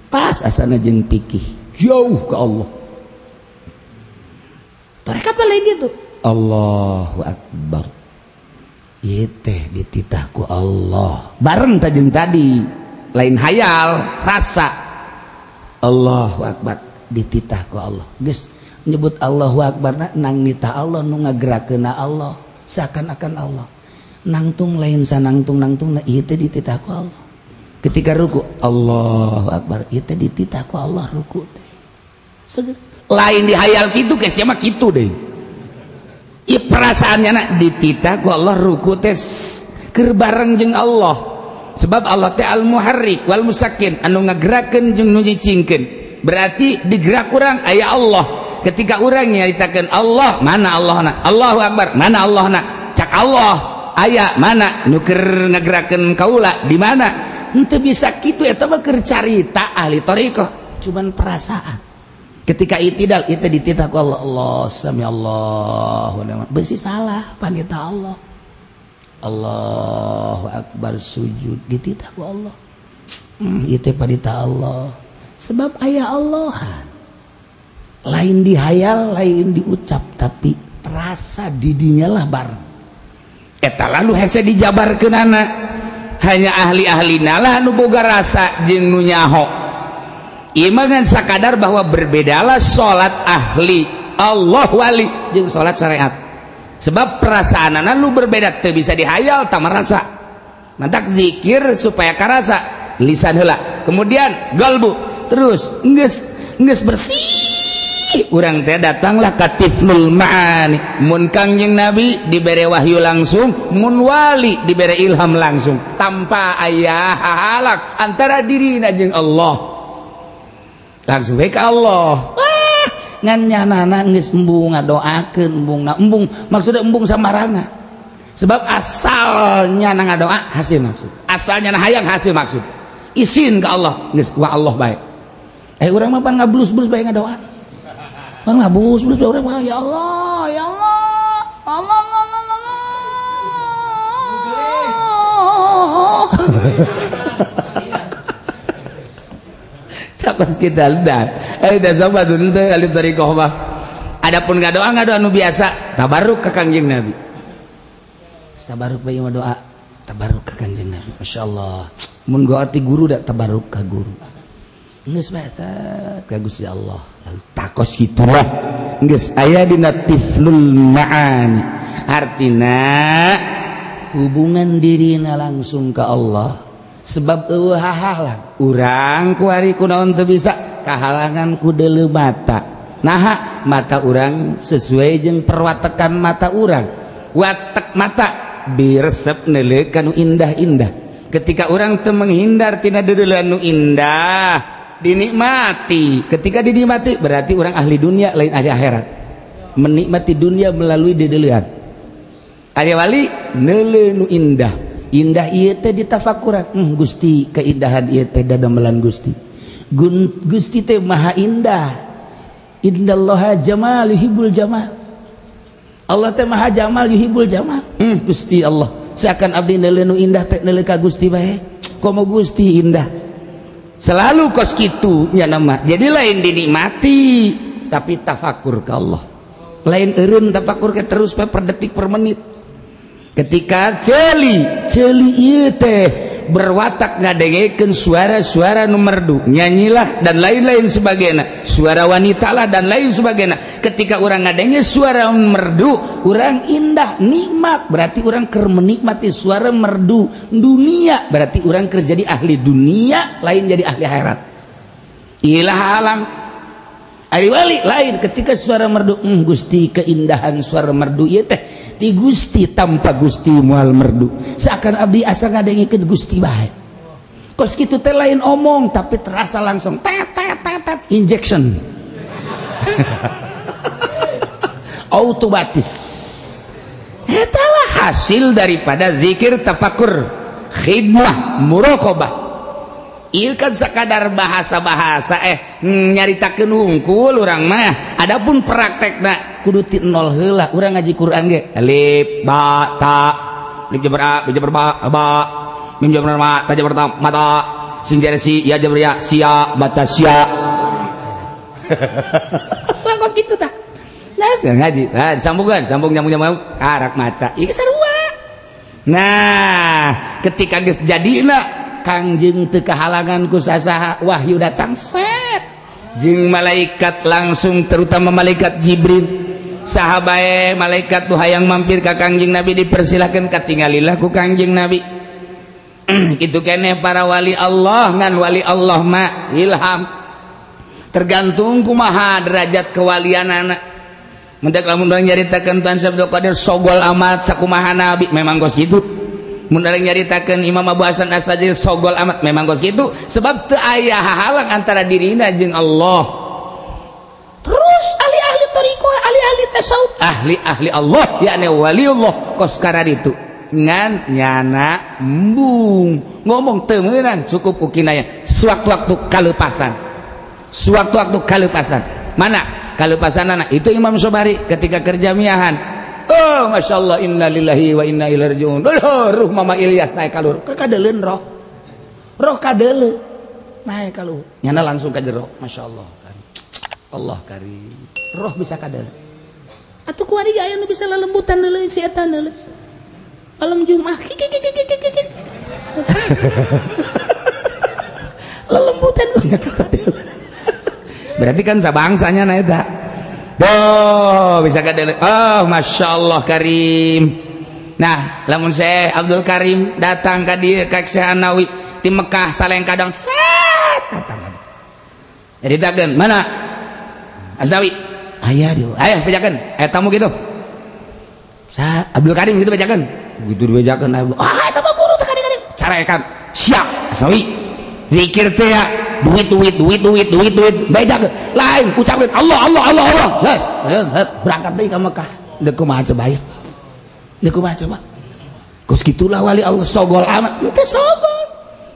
pas asana jeung fikih, jauh ke Allah. Tarekat mah lain gitu. Allahu akbar, ieu teh dititah ku Allah bareng tajeng tadi, lain hayal, rasa. Allahu akbar, dititah ku Allah. Geus nyebut Allahu akbar nang nitah Allah, nu ngagerakeunna Allah, seakan-akan Allah nangtung, lain sanangtung nangtung. Nah, ieu teh dititah ku Allah. Ketika ruku, Allahu akbar, ieu teh dititah ku Allah ruku teh. Lain dihayal kitu ke siapa kitu deh. Ieu perasaannya nak dititah ku Allah ruku teh keur bareng jeung Allah, sebab Allah teh al muharrik wal musakin, anu ngagerakeun jeung nu nyicingkeun. Berarti digerak urang aya Allah. Ketika urang nyaritakeun Allah, mana Allah na? Allahu akbar, mana Allah na? Cak Allah aya mana nu keur ngagerakeun kaula di mana? Henteu bisa kitu, eta mah keur carita ahli thariqah, cuman perasaan. Ketika itidal itu dititah ku Allah, Allah sami Allahu liman, besi salah panita Allah. Allahu akbar, sujud dititah ku Allah. Itu panita Allah, sebab aya Allahan. Lain dihayal, lain diucap, tapi terasa didinya lah bareng eta. Lalu hese dijabarkeunana, hanya ahli-ahli nalah nu boga rasa jeung nu nyaho. Ieu mah sakadar bahwa berbedalah salat ahli Allah wali jeung salat syariat, sebab perasaanana lu berbeda, teu bisa dihayal, tak merasa. Mantak zikir supaya karasa lisan heula, kemudian galbu, terus geus geus bersih urang teh datanglah ka tiflul ma'ani. Mun Kangjeng Nabi dibere wahyu langsung, mun wali dibere ilham langsung tanpa aya halang antara dirina jeung Allah, langsung bae ka Allah. Ah, ngan nyanana geus embung ngadoakeun, embung na embung, maksudnya embung sambarangan, sebab asalnya na ngadoa hasil maksud, asalnya na hayang hasil maksud, izin ke Allah, geus ku Allah bae. Urang mah pan ngablus-blus bae ngadoa. Bang ngabus-blus bae urang mah, ya Allah, ya Allah, Allah, Allah, Allah, Allah. Pas kita lihat, udah sobat teh ahli thariqah mah. Adapun ngadoa, ngadoa nu biasa, tabarruk ka Kangjeng Nabi. Tabarruk bae mah doa, tabarruk ka Kangjeng Nabi. Masyaallah. Mun doa ti guru da tabarruk ka guru. Geus bae ka Gusti Allah. Takos kitu lah. Geus aya dina tiflul ma'ani. Artina hubungan dirina langsung ke Allah. Sebab eueuh hahalang. Urang kuari kunaon teu bisa kahalangan ku deuleu mata. Naha mata urang sesuai jeung perwatekan mata urang. Watek mata biresep neuleuh ka nu indah-indah. Ketika urang teu menghindar tina deuleuan nu indah, dinikmati. Ketika dinikmati berarti urang ahli dunia, lain ahli akhirat. Menikmati dunia melalui deuleuan. Aya wali neuleuh nu indah. Indah ieu teh ditafakuran. Gusti, keindahan ieu teh dadamelan Gusti. Gusti teh maha indah. Innallaha jamal yuhibbul jamal. Allah teh maha jamal yuhibbul jamal. Gusti Allah, seakan abdi neuleuh nu indah teh neuleuh ka Gusti bae. Komo Gusti indah. Selalu kos kitu nya nama. Jadi lain dinikmati tapi tafakur ke Allah. Lain eureun tafakur ke terus per detik per menit. Ketika ceuli, ceuli ieu teh berwatak ngadengekeun suara-suara nu merdu, nyanyilah dan lain-lain sebagainya, suara wanita lah dan lain sebagainya. Ketika orang ngadenge suara merdu, orang indah, nikmat, berarti orang keur menikmati suara merdu dunia, berarti orang keur jadi ahli dunia, lain jadi ahli akhirat. Ilah halang. Ari wali lain ketika suara merdu, Gusti keindahan suara merdu ieu teh ti Gusti, tanpa Gusti moal merdu. Seakan abdi asa ngadengekeun Gusti bae. Kos kitu teh lain omong tapi terasa langsung tet tet tet tet injection. Otomatis. Etalah hasil daripada zikir, tafakur, khidmah, muraqabah. Ieu kan sakadar bahasa-bahasa nyaritakeun hungkul urang mah. Adapun praktekna kudu ti nol heula. Urang ngaji Quran ge alif ba ta, alif jabar a, ba jabar ba, ba, mim jabar ma, ta jabar ta, mata, sin jar si, ya jabar ya, sia, bata sia. Urang kos kitu tah. Nah, ngaji, nah, disambungkan, sambung nyambung nyambung, karak maca. Ieu sarua. Nah, ketika geus jadina Kangjeng teu kahalangan ku sasaha, wahyu datang set jeung malaikat langsung, terutama malaikat Jibril. Saha bae malaikat tuh hayang mampir ka Kangjeng Nabi dipersilahkan, katinggalilah ku Kangjeng Nabi. Kitu keneh para wali Allah, ngan wali Allah mah ilham, tergantung kumaha derajat kewalianana. Mendak lamun urang nyaritakeun Tuan Abdul Qadir sogol amat sakumaha Nabi, memang kos kitu. Mun urang nyaritakeun Imam Abu Hasan Asy-Syadzili sogol amat, memang kos kitu, sebab teu aya hahalang antara dirina jeung Allah. Terus ahli-ahli thariqah, ahli-ahli tasawuf, ahli-ahli Allah, yakni waliullah kos kararitu. Ngan nyana embung ngomong teu meunang, cukup ku kinaya sewaktu-waktu kalepasan. Sewaktu-waktu kalepasan. Mana kalepasanana? Itu Imam Sobari ketika kerja miahan. Oh, Masya Allah, innalillahi wa inna ilaihi rajiun. Oh, ruh Mama Ilyas naik ka luhur. Kakadeuleun roh. Roh kadeuleu naik ka luhur. Nyana langsung ka jero. Masya Allah. Allah karim. Roh bisa kadeuleu. Atuh kuari aya nu bisa lelembutan deuleu si eta deuleu. Malam Jumat kik. Lelembutan kadeuleu. Berarti kan sabangsanya na eta. Oh, bisa kadeuleu. Oh, Masya Allah karim. Nah, lamun Syekh Abdul Karim datang ka dieu ka Syekh Anawi di Mekah saleng kadang set datang. Jadi takeun, mana? Asnawi. Aya dia. Aya bejakeun. Aya tamu gitu. Sa Abdul Karim gitu bejakeun. Begitu dibejakeun, ah eta mah guru teh kadang-kadang. Carekan. Siap, Asnawi. Zikir teh ya, duit duit duit duit duit duit bejakeun. Lain ucapkeun Allah Allah Allah Allah. Geus, berangkat deui ka Mekah. Deuk kumaha coba ya? Deuk kumaha coba? Kos kitulah wali Allah sogol amat. Teu sogol.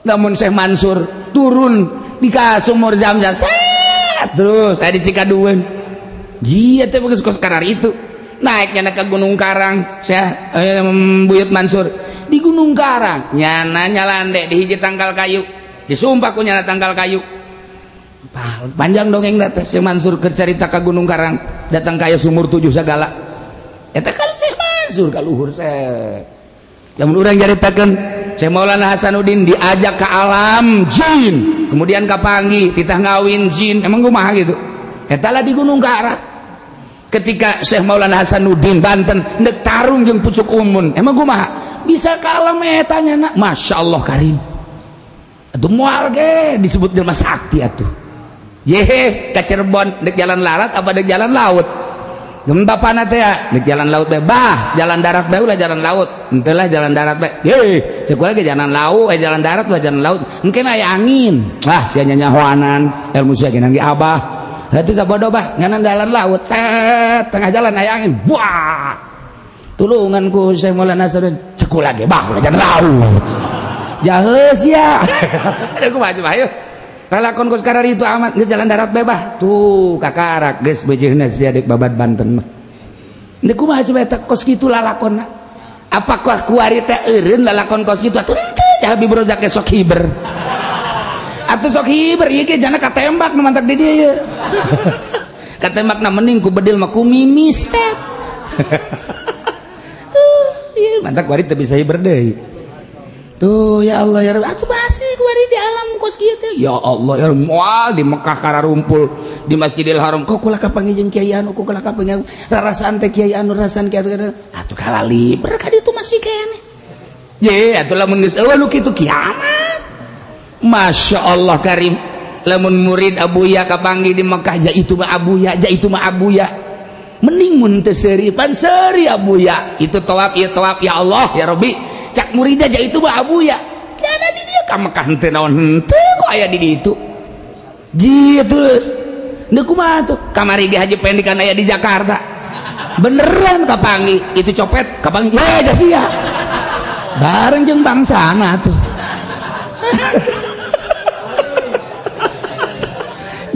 Namun Syekh Mansur turun di ka sumur Zam-Zam. Set terus aya di Cikadueun. Jia teh bagus kos karar itu. Naiknya ke Gunung Karang, Syekh Buyut Mansur di Gunung Karang. Nyana nyalande di hiji tangkal kayu. Disumpah ku nyana tangkal kayu. Panjang dongeng teh Syekh Mansur keur carita ka Gunung Karang, datang ka sumur tujuh segala. Eta kan Syekh Mansur ka luhur Syekh. Lamun urang caritakeun Syekh Maulana Hasanuddin diajak ke alam jin, kemudian kapanggih titah ngawin jin, emang kumaha gitu. Eta lah di Gunung Karang. Ketika Syekh Maulana Hasanuddin Banten ndek tarung jeung pucuk umun, emang kumaha? Bisa ke alam eta nya, Masya Allah karim. Atuh moal ge disebut jelema sakti atuh. Yehe ka Cirebon dek jalan larat apa dek jalan laut? Geum bapana teh dek jalan laut teh bah, jalan darat bae ulah jalan laut. Henteu lah jalan darat bae. Ye, cek ge jalan laut, eh jalan darat ulah jalan laut. Engke aya angin. Ah, sia nyanyahoanan, ilmu sia ge abah. Hatuh sabodo bah, nganan jalan laut, set tengah jalan aya angin. Buah. Tulungan ku Syekh Maulana Hasanuddin, cek lagi bah ulah jalan laut. Jaheus ya. Ada kumaha coba ayo. Lalakon ku sekarang itu amat geus jalan darat bae bah. Tuh kakarak geus beujeuna sia deuk babad Banten mah. Deuk kumaha coba eta kos kitu lalakonna? Apakah kuari teh eureun lalakon kos kitu atuh henteu Habib Rozak sok hiber. Atuh sok hiber ieu ge jana katembak nu mantak di dieu ye. Katembakna mending ku bedil mah ku mimis teh. Tuh, ieu mantak kuari teu bisa hiber deui. Tuh ya Allah ya Rabbi, atuh masih kuari di alam kos kieu teh. Ya Allah ya Rabbi, moal di Mekah kararumpul di Masjidil Haram kok kula kapanggih jeung kiai anu kok kula kapanggih rarasaan teh kiai anu rasaan kiai anu atuh kalali berkah ditu masih keneh. Ye atuh lamun geus eueuh nu kitu kiamat. Masya Allah Karim, lamun murid Abuya kapanggih di Mekah ja itu mah Abuya, ja itu mah Abuya. Mending mun teu seuri pan seuri Abuya. Itu tawaf ieu tawaf ya Allah ya Rabbi. Cak muridnya ja itu mah Abuya. Jana di dieu ka Mekah henteu naon henteu kok aya di ditu. Ji atuh deuk kumaha tuh? Kamari ge Haji Pendi kan aya di Jakarta. Beneran kapanggih itu copet kapanggih ye ja sia. Bareng jeung bangsana tuh.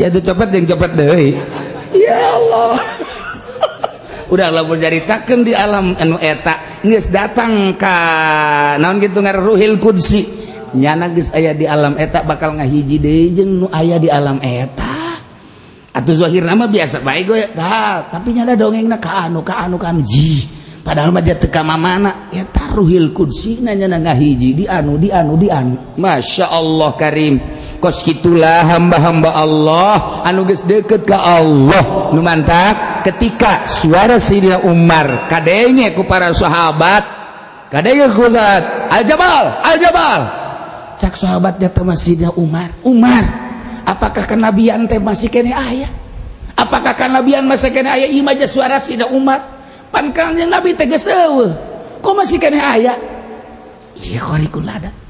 Ya itu copet yang copet deui. Ya Allah. Udah lamun caritakeun di alam anu eta geus datang ka naon kitu ngaran Ruhil Qudsi. Nyana geus aya di alam eta bakal ngahiji deui jeung nu aya di alam eta. Atuh zahirna mah biasa bae gue. Tah, tapi nyana dongengna ka anu ka anu ka anu ji. Padahal mah teu ka mamana eta Ruhil Qudsi nyana ngahiji di anu di anu di anu. Masya Allah Karim. Kos kitulah hamba-hamba Allah anu geus deket ka Allah nu mantak ketika suara Sayyidina Umar kadenge ku para sahabat kadenge ku saat Al-Jabal Al-Jabal cak sahabat teh Sayyidina Umar, Umar apakah kenabian teh masih kene aya, apakah kenabian masih kene aya ieu mah suara Sayyidina Umar pan kanjeng Nabi teh geus eueuh kok masih kene aya ieu khariqul adat.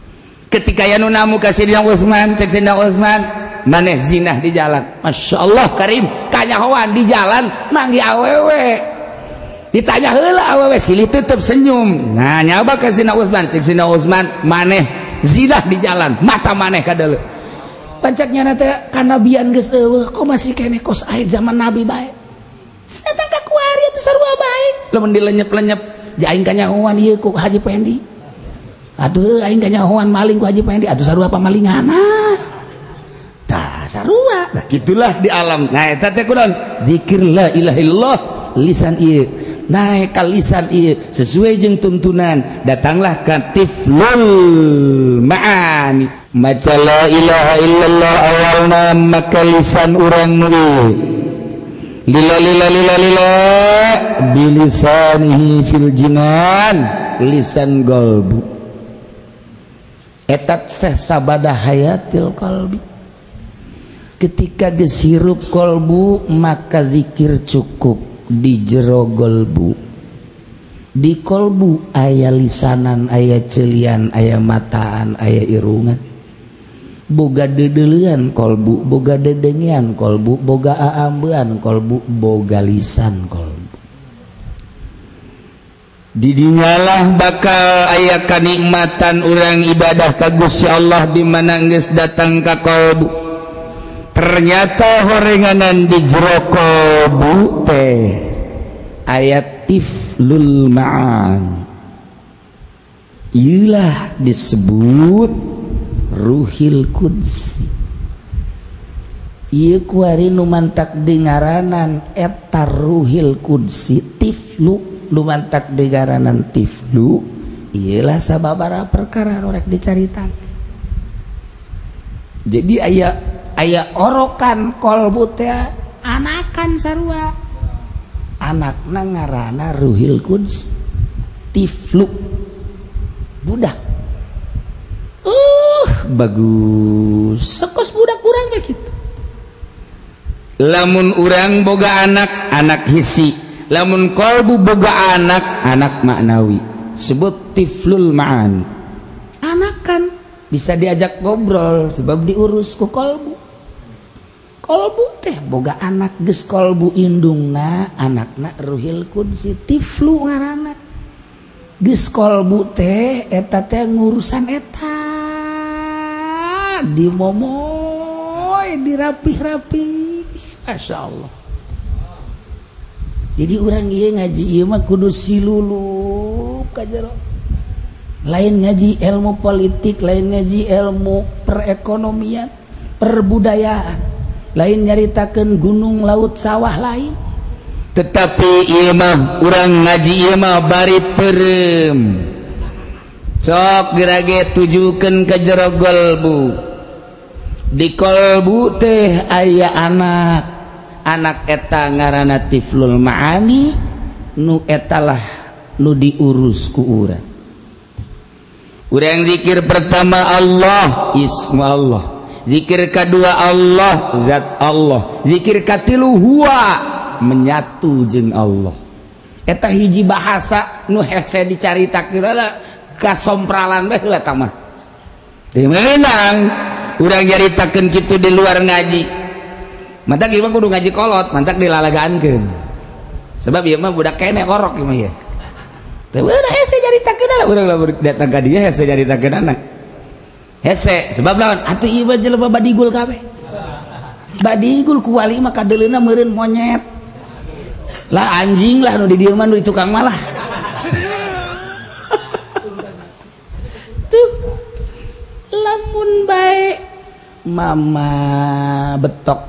Ketika ya nu namu ka Sayyidina Utsman cek Sayyidina Utsman maneh zinah di jalan. Masya Allah Karim kanyahoan di jalan manggih awewe ditanya heula awewe silih tetep senyum. Nah nyaba ka Sayyidina Utsman cek Sayyidina Utsman maneh zinah di jalan mata maneh kadeuleu pancaknya teh kanabian geus eueuh kok masih keneh kos aya zaman nabi bae datang ka kuari atuh sarua bae lamun dilenyep-lenyep ja aing kanyahoan ieu ku Haji Pendi atuh aing kanyahoan maling ku Haji Pendi atuh sarua pamalingana tah sarua. Nah gitulah di alam. Nah eta teh kunaon zikir la ilaha illallah lisan ieu naik ka lisan ieu sesuai jeung tuntunan datanglah ka tiflul ma'ani maca la ilaha illallah awalna maka lisan urang nu ieu lila lila lila lila bilisanihi fil jinan lisan golbu etat teh sabada hayatil qalbi. Ketika geus hirup kolbu maka zikir cukup di jero golbu. Di kolbu aya lisanan, aya celian, aya mataan, aya irungan. Boga dedeulean kolbu, boga dedengean kolbu, boga aambean kolbu, boga lisan kolbu. Didinyalah bakal aya kanikmatan urang ibadah ka Gusti Allah di mana geus datang ka kolbu. Ternyata horenganan di jero kolbu teh aya tiflul ma'an. Iyalah disebut Ruhil Qudsi. Ieu kuari nu mantak dingaranan eta Ruhil Qudsi tiflu nu mantak dingaranan tiflu iyalah sababaraha perkara nu rek dicaritan. Jadi aya aya orokan kolbu teh anakan sarua anakna ngaranna Ruhil Quds tiflu budak. Bagus sekos budak urang mah kitu. Lamun urang boga anak, anak hissi. Lamun kolbu boga anak, anak maknawi, sebut tiflul ma'ani. Anak kan bisa diajak ngobrol sebab diurus ku kolbu. Kolbu teh boga anak, geus kolbu indungna, anakna ruhil qudsi, tiflu ngaranna. Geus kolbu teh eta teh ngurusan eta dimomoy, dirapih-rapih. Masya Allah. Jadi urang ieu ngaji ieu mah kudu silulup ka jero. Lain ngaji ilmu politik, lain ngaji ilmu perekonomian, perbudayaan, lain nyaritakeun gunung, laut, sawah, lain. Tetapi ieu mah urang ngaji ieu mah bari peureum. Sok gerage tujukeun ka jero golbu. Di kolbu teh aya anak, anak eta ngaranna tiflul ma'ani, nu etalah nu diurus ku urang. Urang zikir pertama Allah, ismu Allah. Zikir kedua Allah, zat Allah. Zikir katilu huwa, menyatu jeung Allah. Eta hiji bahasa nu hese dicaritakeun kasompralan bae heula tah mah. Teu meunang urang nyaritakeun kitu di luar ngaji. Mantak ieu mah kudu ngaji kolot, mantak dilalagaankeun. Sebab ieu mah budak keneh orok ieu mah ieu. Teu meunang hese nyaritakeun, urang lamun datang ka dieu hese nyaritakeun anak. Hese sebab lawan atuh ieu mah jelema badigul kabeh. Badigul ku wali mah kadeuleuna meureun monyet. Lah anjing lah nu di dieu mah, nu di tukang malah. Tuh. Lamun bae mama betok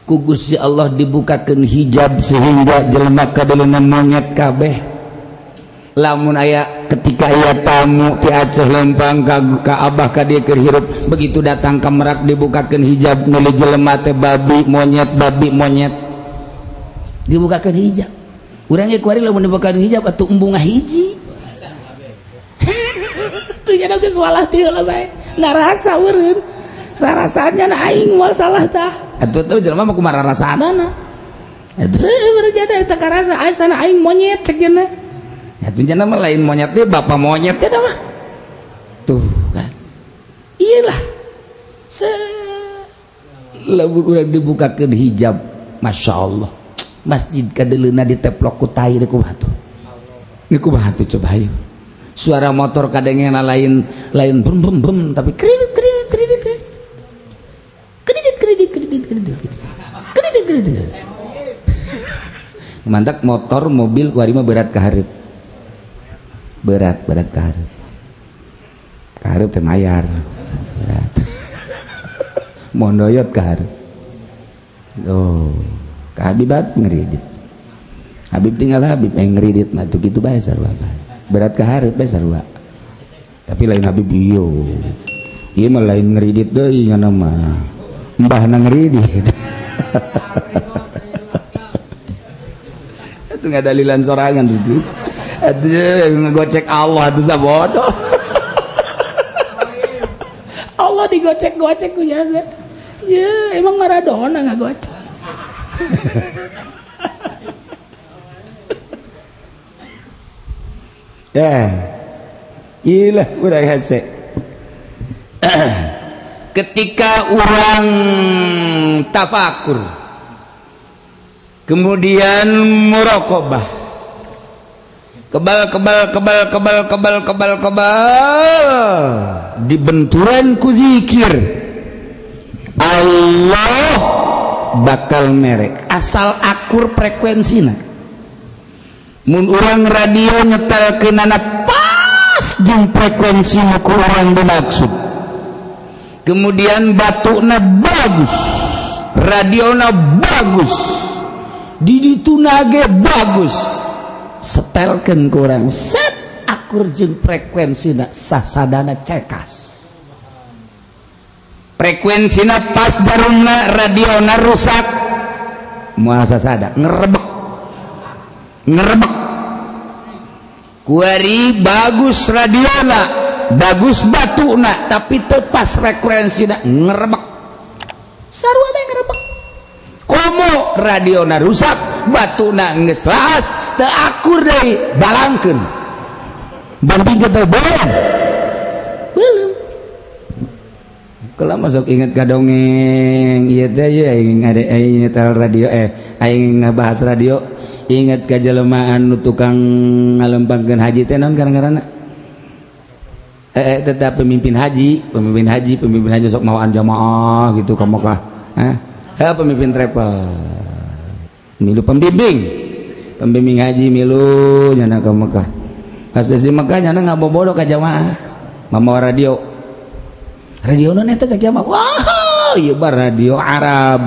ku Gusti Allah dibukakeun hijab sehingga jelema kadeuleuna monyet kabeh. Lamun aya ketika aya tamu ti Aceh lempang ka abah ka dieu keur hirup, begitu datang ka Merak dibukakeun hijab, meuli jelema teh babi monyet, babi monyet, dibukakeun hijab. Urang ge kuari lamun dibukakeun hijab atuh embung ngahiji tuh nya geus walah teu heula bae ngarasa eureun rarasanya na aing moal salah tah atuh teh jelema mah kumaha rarasanana atuh berjada eta karasa asana aing monyet cek cenah. Atuh cenah mah lain monyet teh, bapak monyet cenah mah. Tuh kan. Iyalah. Se lamun urang dibukakeun hijab, Masya Allah. Masjid kadeuleuna diteplok ku tai deui kumaha tuh. Ieu kumaha tuh coba hayu. Suara motor kadengena lain lain brum brum brum tapi kredit kredit kredit kredit. Kredit kredit kredit kredit kredit. Kredit kredit. Mantak motor mobil kuari mah berat ka hareup. Berat berat ka hareup. Ka hareup teh mayar. Berat. Mondoyot ka hareup. Oh, ka Habib ngeridit. Habib tinggal Habib yang ngeridit mah tuh kitu bae sarua bae. Berat ka hareup bae sarua. Tapi lain Habib ieu. Ieu mah lain ngeridit deui nya mah. Mbahna ngeridit. Itu ngadalilan sorangan itu. Aduh, ngegocek Allah itu sabodoh. Allah digocek-gocek ku nya. Ya, emang Maradona ngagocek. Ya. Ilah urang hese. Ketika urang tafakur, kemudian muraqabah, kebal kebal kebal kebal kebal kebal kebal dibenturan ku zikir Allah bakal merek asal akur frekuensina. Mun urang radio nyetel kenana pas jeung frekuensi nu ku urang dimaksud, kemudian batukna bagus, radiona bagus, di dituna ge bagus, setelkeun ku urang set akur jeung frekuensina, sasadana cekas frekuensina pas, jarumna radiona rusak moal sasada, ngerebek ngerebek. Kuari bagus radiona Bagus batuna tapi teu pas frekuensina, ngerebek. Sarua bae ngerebek. Komo radiona rusak, batuna geus laas, teu akur deui, balangkeun. Bandingkeun teh belum. Belum. Kalau masuk inget ka dongeng ieu teh ye, aing ada aing nyetel radio, aing ngabahas radio, inget ka jelema anu tukang ngalempangkeun haji teh, naon ngaranna, tetap pemimpin haji, pemimpin haji, pemimpin haji sok mawaan jamaah gitu ke Mekah. Hah? Eh, pemimpin travel milu, pembimbing, pembimbing haji milu nyana ke Mekah. Pas di Mekah nyana ngabobodo ka jamaah mamawa radio. Radio non eta cek jamaah, wah, ieu mah radio Arab.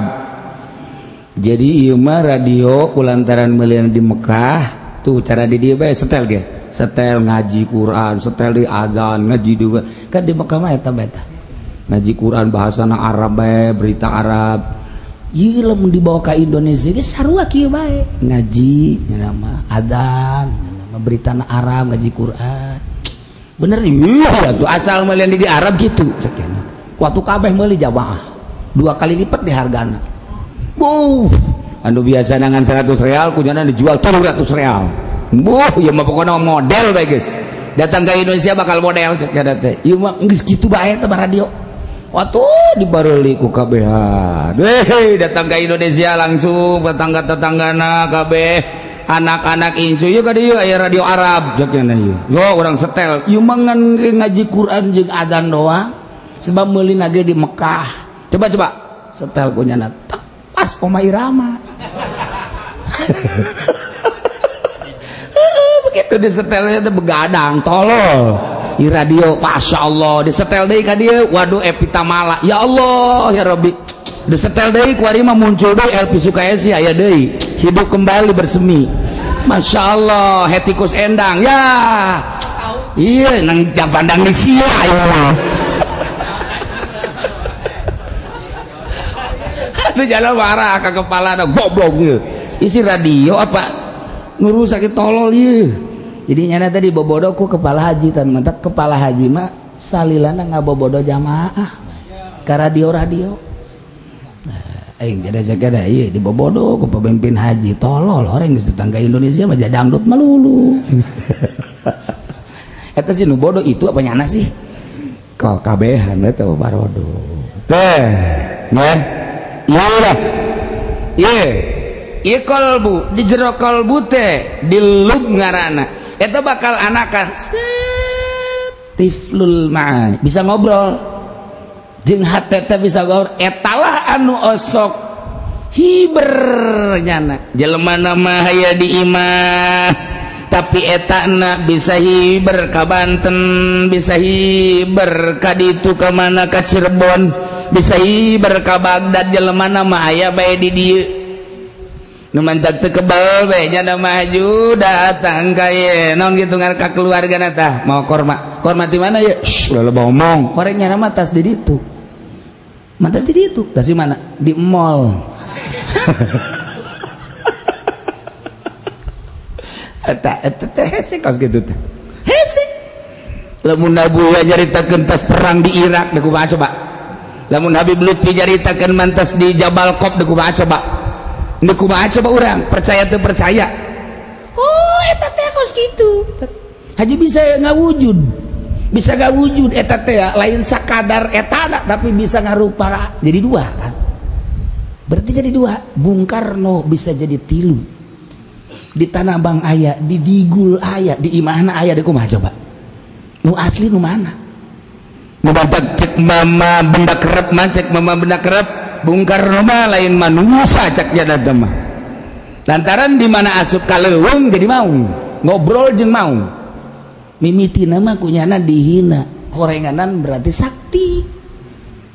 Jadi ieu mah radio kulantaran meulian di Mekah tuh cara di dieu bae setel ge, setel ngaji Quran, setel di azan, ngaji juga kan di Mekah mah eta beta ngaji Quran bahasana Arab bae, berita Arab. Ieu lamun dibawa ka Indonesia ge sarua kieu bae, ngaji nya mah adzan nya mah berita Arab, ngaji Quran. Bener iya tuh, asal melian di Arab gitu cek. Waktu kabeh meuli jamaah dua kali lipat di hargana. Buh, anu biasa nangan 100 real kunyana dijual 300 real. Buh, ya mah pokoknya model bae geus. Datang ke Indonesia bakal model cek teh. Ieu mah geus kitu bae teh radio. Waktu dibareuli ku kabehan. Hei, datang ke Indonesia langsung tetangga-tetanggana kabeh, anak-anak incu, yuk ka dieu aya radio Arab cek nya ieu. Yo urang setel. Ieu mah ngan ngaji Quran jeung adzan doang. Sebab meuli ge di Mekah. Coba coba setel ku nyana pas Oma Irama. Begitu disetelnya teh begadang tolol di radio, masya Allah. Disetel deui ka dieu, waduh, Evie Tamala, ya Allah ya Rabbi. Disetel deui kuari mah muncul deui Elvi Sukaesih, aya deui, hidup kembali, bersemi, masya Allah. Hetty Koes Endang ya, iya nang jam pandang di sia ya. Itu jalan marah ke kepala ada goblok gitu. Isi radio apa ngurus sakit tolol ieu. Jadi nyana tadi bobodo ku kepala haji tan mentak kepala haji mah salilana ngabobodo jamaah ka radio-radio. Nah, aing jadi jaga ieu dibobodo ku pemimpin haji tolol, orang geus tetangga Indonesia mah jadi dangdut melulu. Eta sih nu bodoh itu apa nyana sih? Kok kabehan eta barodo. Teh, nya. Iya lah. Iya. Ieu kolbu di jero kolbu teh dilub ngaranna. Eta bakal anakan tiflul ma'ani, bisa ngobrol jeung hate teh, bisa ngobrol. Etalah anu osok hiber nyana jelema nama haya di imah, tapi etana bisa hiber ka Banten, bisa hiber ka ditu, ka mana, ka Cirebon, bisa hiber ka Baghdad. Jelema nama aya bae di dieu nu mantak teu kebal bae nya maju datang ka ye naon gitu ngar ka keluarga tah mau korma, korma di mana ya? Shh, loba omong. Korengnya nama tas di ditu, mantas di ditu, tas di mana? Di mall. Eta eta teh hese kaos kitu teh hese. Lamun Nabi nyaritakeun tas perang di Irak deuk kumaha coba? Lamun Habib Lutfi nyaritakeun mantas di Jabal Qaf deuk kumaha coba? Deuk kumaha coba urang percaya teu percaya? Oh, eta teh kos kitu. Haji bisa ngawujud, bisa ngawujud eta teh lain sakadar eta, tapi bisa ngarupa jadi dua kan. Berarti jadi dua. Bung Karno bisa jadi tilu. Di Tanah Abang aya, di Digul aya, di imahna aya, di kumaha coba? Nu asli nu mana? Nu batak cek mama benda kerep mah, cek mama benda kerep, Bung Karno mah lain manusia cek jada mah. Lantaran di mana asup ka leuweung jadi maung, ngobrol jeung maung. Mimitina mah kunyana dihina, horenganan berarti sakti.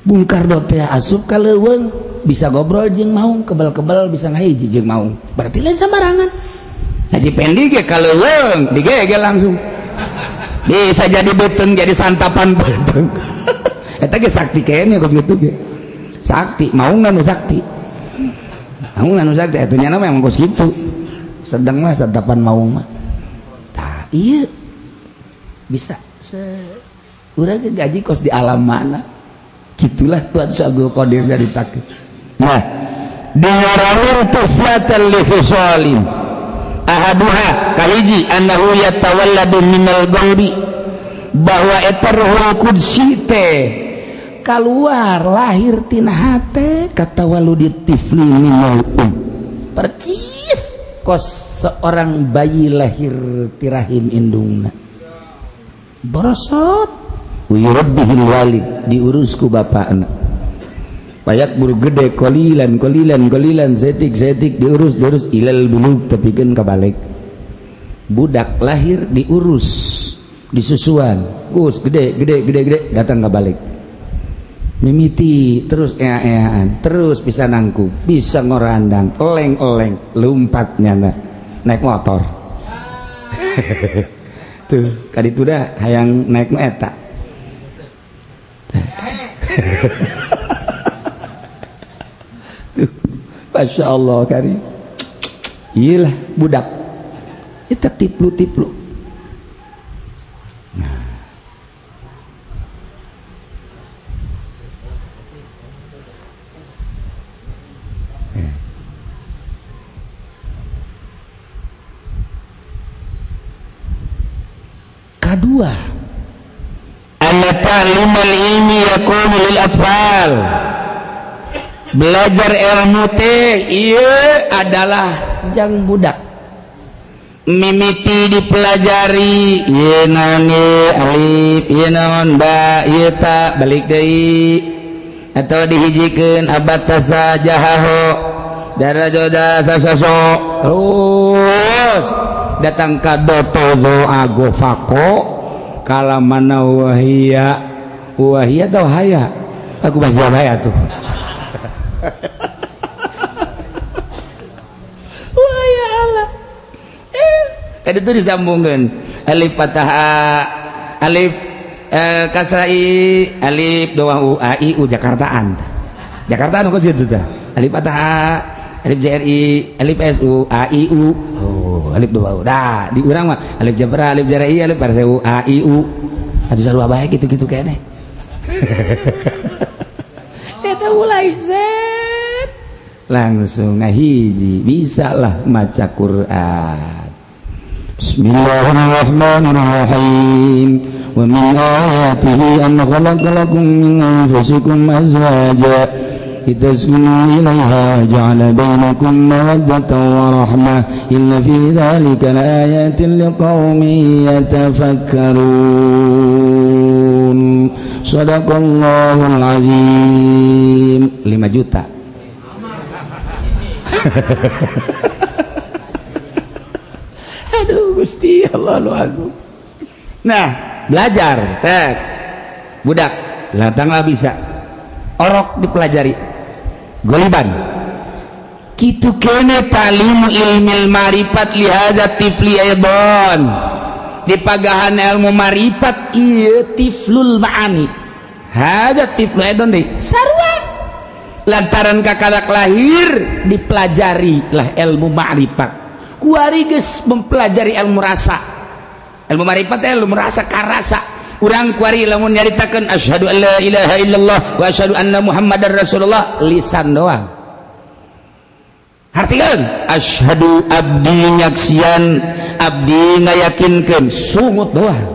Bung Karno teh asup ka leuweung bisa ngobrol jeung maung, kebel-kebel bisa ngahiji jeung maung. Berarti lain sembarangan. Haji Pendi ge ka leuweung digegel langsung. Bisa jadi beuteung, jadi santapan beuteung. Eta ge sakti kene kos kitu ge. Sakti, maung nu sakti. Maung nu sakti atuh nya memang kos kitu. Sedang mah santapan maung mah. Tah, ieu bisa. Urang ge gaji kos di alam mana. Gitulah Tuan Syekh Abdul Qadir nyaritakeun. Nah, diwarani tuflatan li khisalin. Ahaduha kahiji annahu yatawalladu minal qalbi, bahwa eta Ruhul Qudsi teh keluar lahir tina hate katawalludi tifli minal um. Percis kos seorang bayi lahir ti rahim indungna. Borosot wirabbihil walid, diurus ku bapakna. Payak buru gede kolilan kolilan kolilan setik setik diurus diurus ilal bulug tepikeun kabalik. Budak lahir diurus disusuan, gus gede gede gede gede datang kabalik. Mimiti terus ea-eaan, terus bisa nangku, bisa ngorandang, eleng-eleng, lompat nyana, naik motor. Tuh, kaditu dah hayang naik nu eta. Tuh, Masya Allah kari. Iyalah budak. Itu tiplu-tiplu. Nah. Kedua, anna ta'limal ilmi yakunu lil atfal. Belajar ilmu teh ieu adalah jang budak. Mimiti dipelajari ieu naon ieu alif, ieu naon ba, ieu ta, balik deui atau dihijikeun abatasa jahaho darajoda sasaso terus datang ka doto doa gofako kalamana wahia wahia atau haya aku masih haya tuh. Wah ya Allah, tadi itu disambungkan alif patah a, alif kasra i, alif doa u a i u Jakartaan Jakartaan kok situ tah alif patah a, alif jri, alif su a i u, oh alif doa u dah di urang mah alif jabra, alif jari, alif parsu a i u atuh sarua bae gitu-gitu kene. Eta mulai zet langsung ngahiji bisalah maca Quran. Bismillahirrahmanirrahim. Wa min ayatihi an khalaqa lakum min anfusikum azwaja litaskunu ilaiha wa ja'ala bainakum mawaddatan wa rahmah inna fi dzalika laayatin liqaumin yatafakkarun. Shadaqallahul azim. 5 juta. Aduh Gusti Allah lu agung. Nah, belajar tek. Budak latanglah bisa. Orok dipelajari. Goliban. Kitu kene ta'limu ilmil marifat li hadza tifli aidan. Dipagahan ilmu marifat ieu tiflul ma'ani. Hadza tiflu aidan deui. Sarua. Lantaran kakarak lahir dipelajari lah ilmu ma'rifat. Kuari geus mempelajari ilmu rasa. Ilmu ma'rifat ilmu rasa karasa. Urang kuari lamun nyaritakeun asyhadu an la ilaha illallah wa asyhadu anna muhammadar rasulullah lisan doang. Hartikeun asyhadu abdi nyaksian abdi ngayakinkeun sungut doang.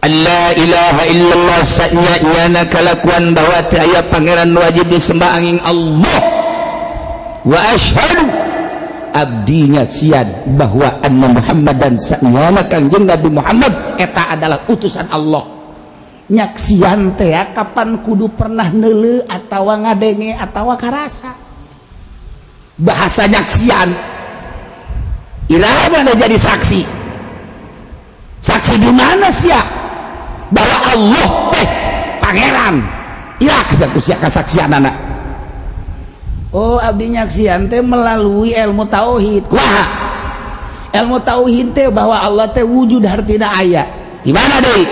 La ilaha illallah sanya-nyana kalakuan bahwa teu aya pangeran wajib disembah angin Allah. Wa asyhadu abdi nyaksian bahwa anna Muhammadan sanyana Kangjeng Nabi Muhammad eta adalah utusan Allah. Nyaksian teh kapan kudu pernah neuleu atawa ngadenge atawa karasa. Bahasa nyaksian iraha jadi saksi. Saksi di mana sia? Bahwa Allah teh pangeran. Iraha sia kasaksian anak. Oh abdi nyaksian teh melalui ilmu tauhid. Kumaha? Ilmu tauhid teh bahwa Allah teh wujud hartina aya. Di mana deui?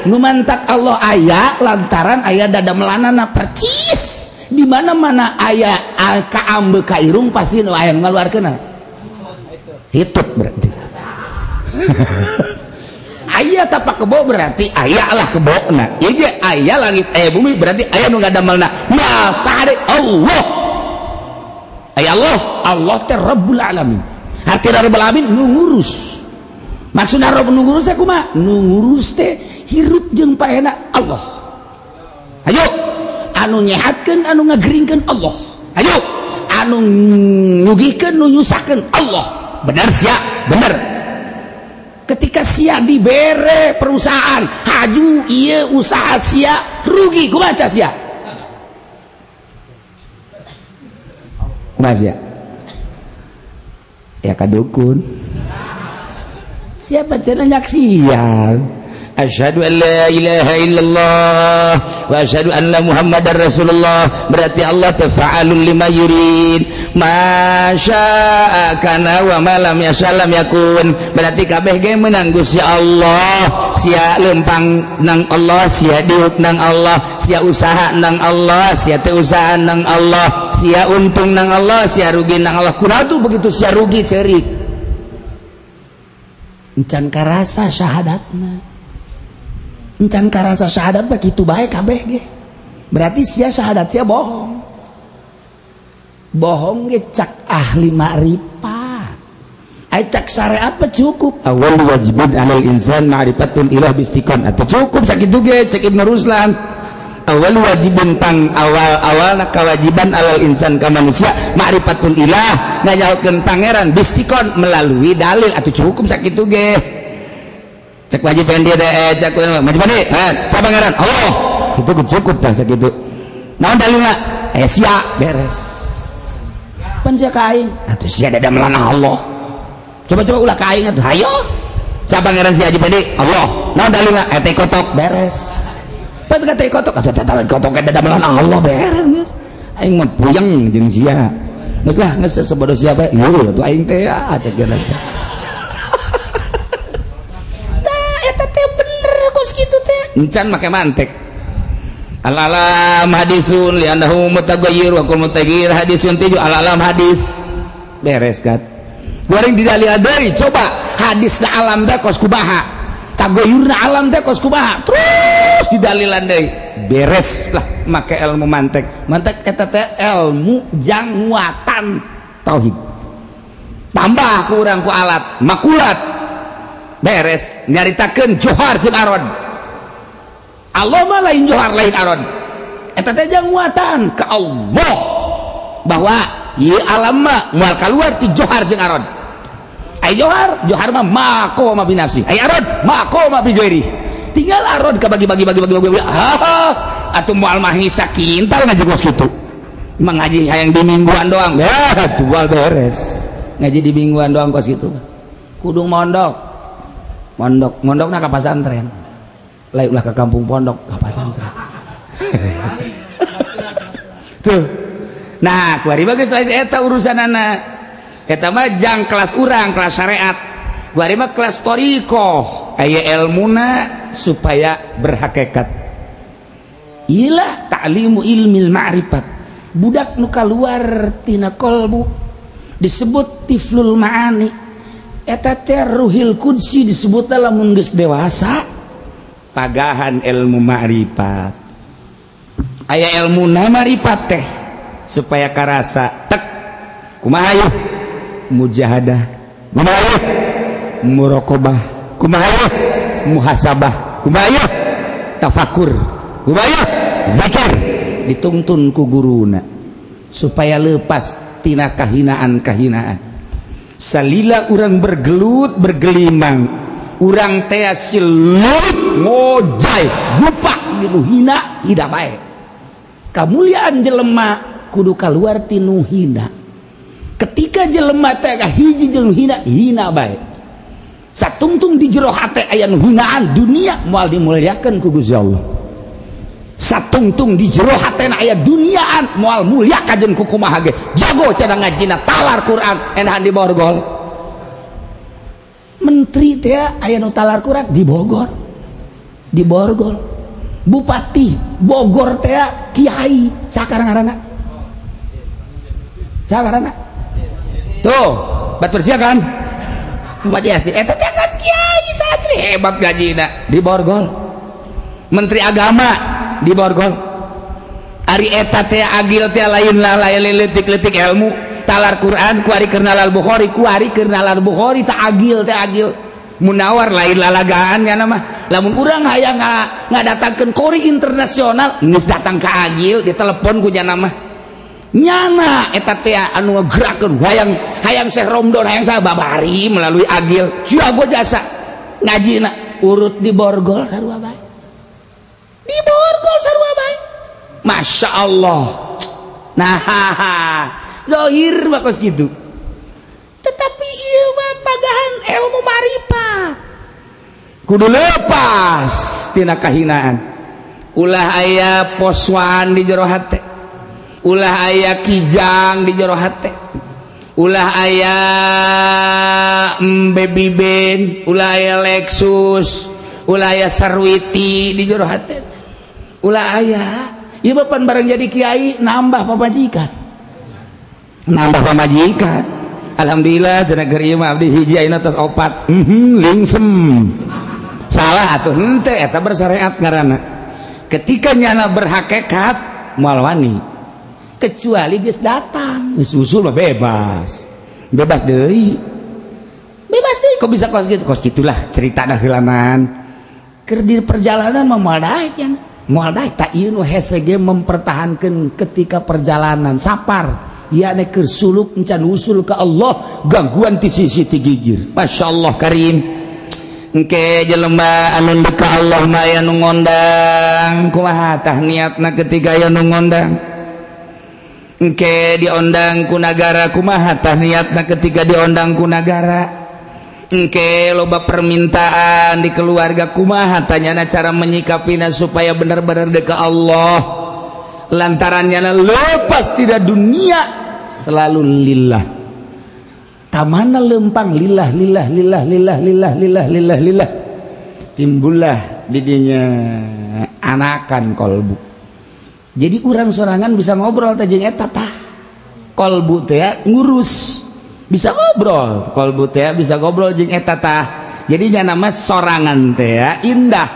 Nu mantak Allah aya lantaran aya dada melanana percis. Di mana-mana aya kaambe ka irung pasti nu aya nu ngaluarkeun. Hitut berarti. Aya tapak kebo berarti aya lah kebona. Ieu ge aya langit, aya bumi, berarti aya nu ngadamelna. Masa Allah. Aya Allah, Allah teh Rabbul Alamin. Artina Rabbul Alamin nu ngurus. Maksudna Rabb nu ngurus teh kumaha? Nu ngurus teh hirup jeung paena Allah. Ayo, anu nyehatkeun, anu ngageringkeun Allah. Ayo, anu nyugihkeun, nu nyusahkeun Allah. Bener sia? Bener. Ketika sia dibere perusahaan, haju iya usaha sia rugi, kumaha sia? Kumaha sia? Ya kadukun. Siapa cenah nyaksian? Asyhadu an la ilaha illallah wa asyhadu anna Muhammadar Rasulullah. Berarti Allah tafa'alul lima yurid. Ma syaa kana wa ma lam yasha lam yakun. Berarti kabeh ge meunang Gusti Allah. Sia lempang nang Allah, sia diuk nang Allah, sia usaha nang Allah, sia teu usaha nang Allah, sia untung nang Allah, sia rugi nang Allah. Kunaon tuh begitu sia rugi ceurik? Encan karasa syahadatna. Encan karasa syahadat begitu baik kabeh ge. Berarti sia syahadat sia bohong. Bohong ge cak ahli ma'rifat. Ai cak syariat mah cukup. Awal wajibun alal insan ma'rifatun ilah bistiqon. Atau cukup sakitu ge cek Ibnu Ruslan. Awal wajibun tang awal-awal kewajiban alal insan ka manusia ma'rifatun ilah nganyahokeun pangeran bistiqon melalui dalil atau cukup sakitu ge. Cek wajib dia deh, cek wajib mandi, siapa pangeran? Allah. Itu cukup dah sakitu. Naon dalilna? Sia beres. Pan sia ka aing? Atuh sia dada melanah Allah. Coba-coba ulah ka aing atuh. Hayo. Siapa pangeran sia Haji Pedi? Allah. Naon dalilna? Tai kotok beres. Pan ka tai kotok atuh teh kotok dada melanah Allah beres geus. Aing mah puyeng jeung sia. Geus lah, geus sebodoh sia bae. Yeuh atuh aing teh ya cek geus teh. Tah eta teh bener kos kitu teh. Encan make mantek. Al-alam hadisun li'annahu mutaghayyir wa kull mutaghayyir hadisun tiju al-alam hadis. Beres kan? Goreng didalil deui coba hadis na alam teh kos kumaha? Tagoyurna alam teh kos kumaha? Terus didalilan deui. Beres lah make ilmu mantek. Mantek eta teh ilmu jang nguatan tauhid. Tambah ku urang ku alat makulat. Beres nyaritakeun johar jeung aron. Allah mah lain johar lain aron. Eta teh jang nguatan ke Allah bahwa ieu alam mah moal kaluar ti johar jeung aron. Ai johar, johar mah maqama bi nafsi. Ai aron maqama bi ghairi. Tinggal aron ka bagi-bagi bagi bagi bagi. Ha, atuh moal mah sakintal ngaji kos kitu. Mengaji hayang di mingguan doang. Ya, tual beres. Ngaji di mingguan doang kos kitu. Kudu mondok. Mondok, mondokna ka pasantren. Lain ulah ke kampung pondok, ka pasantren. Tuh. Nah, kuari bagus lain eta urusanana. Eta mah jang kelas urang, kelas syariat. Kuari mah kelas thoriqoh. Aya ilmuna supaya berhakikat. Ilah ta'limu ilmil ma'rifat. Budak nu kaluar tina kolbu disebut tiflul ma'ani. Eta teh ruhil qudsi disebut lamun geus dewasa pagahan ilmu ma'rifat. Aya ilmu ma'rifat teh supaya karasa tek kumaha yeuh mujahadah, kumaha yeuh muraqabah, kumaha yeuh muhasabah, kumaha yeuh tafakur, kumaha yeuh zikir, dituntun ku guruna supaya lepas tina kahinaan-kahinaan. Salila urang bergelut bergelimang, urang teh silut ngojay lupa dinu hina hina bae. Kamuliaan jelema kudu kaluar tinu hina. Ketika jelema teh hiji jeung hina hina bae. Satungtung di jero hate aya nu hinaan dunia moal dimuliakeun ku Gusti Allah. Satungtung di jero hatena aya duniaan moal mulia kajen ku kumaha ge. Jago cenah ngajina talar Quran enahan di borgol. Menteri teh aya nu talar Quran di Bogor. Di borgol. Bupati Bogor teh kiai sakarang ngaranna. Sakarang. Tuh, batur sia kan? Bupati Yasin eta teh kan kiai. Santri hebat gajina di borgol, menteri agama di borgol. Ari eta teh agil teh lain lah, lain leutik-leutik ilmu talar Quran kuari keur nalar Bukhari, kuari keur nalar Bukhari. Tak agil teh, agil Munawar lain lalagaan ya nama. Lamun urang hayang ngadatangkeun qori internasional, geus datang ka agil, ditelepon ku jana mah. Nyana eta teh anu ngagerakeun hayang hayang Syekh Romdon, hayang saya babari melalui agil. Jago jasa ngajina urut di borgol sarua bae, di borgol sarua bae. Masya Allah. Nah, zohir bakos gitu, tetapi ieu mah pagahan ilmu marifat kudu lepas tina kahinaan. Ulah aya poswan di jero hate, ulah aya kijang di jero hate, ulah aya baby band, ulah aya Lexus, ulah aya Sarwiti di jero hate, ulah aya. Ieu bapan bareng jadi kiai nambah pamajikan, nambah pamajikan. Alhamdulillah cenah, keur ieu mah abdi hiji, ayeuna tos opat. Lingsem salah atuh. Henteu, eta bersyariat ngaranna. Ketika nyana berhakikat moal wani, kecuali geus datang, geus usul mah bebas, bebas deui, bebas deui. Kok bisa kos gitu? Kos gitulah cerita dah heulaman. Keur di perjalanan mah moal daek, yang moal daek. Tak, ieu nu hese ge mempertahankan ketika perjalanan sapar ya keur suluk encan usul ke Allah, gangguan ti sisi ti gigir. Masya Allah karim. Engke jelema anu ka Allah mah aya nu ngondang. Kumaha tah niatna ketika aya nu ngondang? Engke diondang ku nagara, kumaha tah niatna ketika diondang ku nagara? Engke loba permintaan di keluarga, kumaha tanyana cara menyikapina supaya benar-benar dekat Allah, lantarannya lepas tidak dunia, selalu lillah. Tamana lempang lillah lillah lillah lillah lillah lillah lillah lillah, timbullah didinya anakan kolbu. Jadi orang sorangan bisa ngobrol teh jeung eta. Tah, kolbu teh ngurus, bisa ngobrol. Kolbu teh bisa ngobrol jeung eta. Tah, jadi nama sorangan teh indah,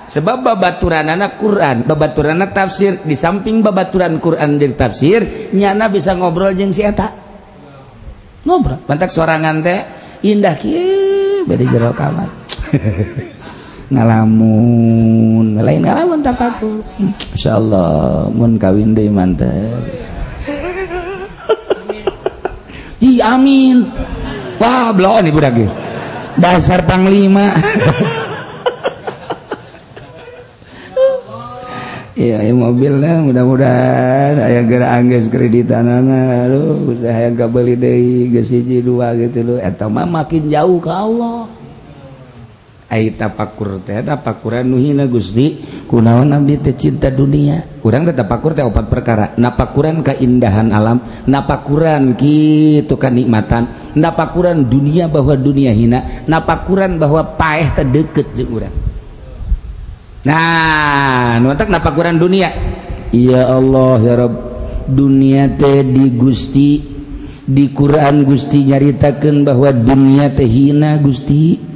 sebab babaturanana Quran, babaturanana tafsir. Di samping babaturan Quran jeung tafsir, nyana bisa ngobrol jeung si eta, ngobrol. Mantak sorangan teh indah kieu, beda jero kamar ngalamun, lain ngalamun tapakur. Insyaallah mun kawin deui mantep. Ji, amin. Wah, bloon ibu lagi dasar panglima. Iya, ya, mobilnya mudah-mudahan aya geura anggeus kreditanana. Aduh, usaha yang kabeli deui geus hiji dua gitu lho. Eta mah makin jauh ke Allah. Ai tapakur teh tapakuran nu hina. Gusti, kunaon abdi teh cinta dunia? Urang teh tapakur teh opat perkara: napakuran keindahan alam, napakuran kitu kanikmatan, napakuran dunia bahwa dunia hina, napakuran bahwa paeh teh deket jeung urang. Nah, nu matak napakuran dunia. Ya Allah ya Rabb, dunia teh di Gusti, di Quran Gusti nyaritakeun bahwa dunia teh hina Gusti.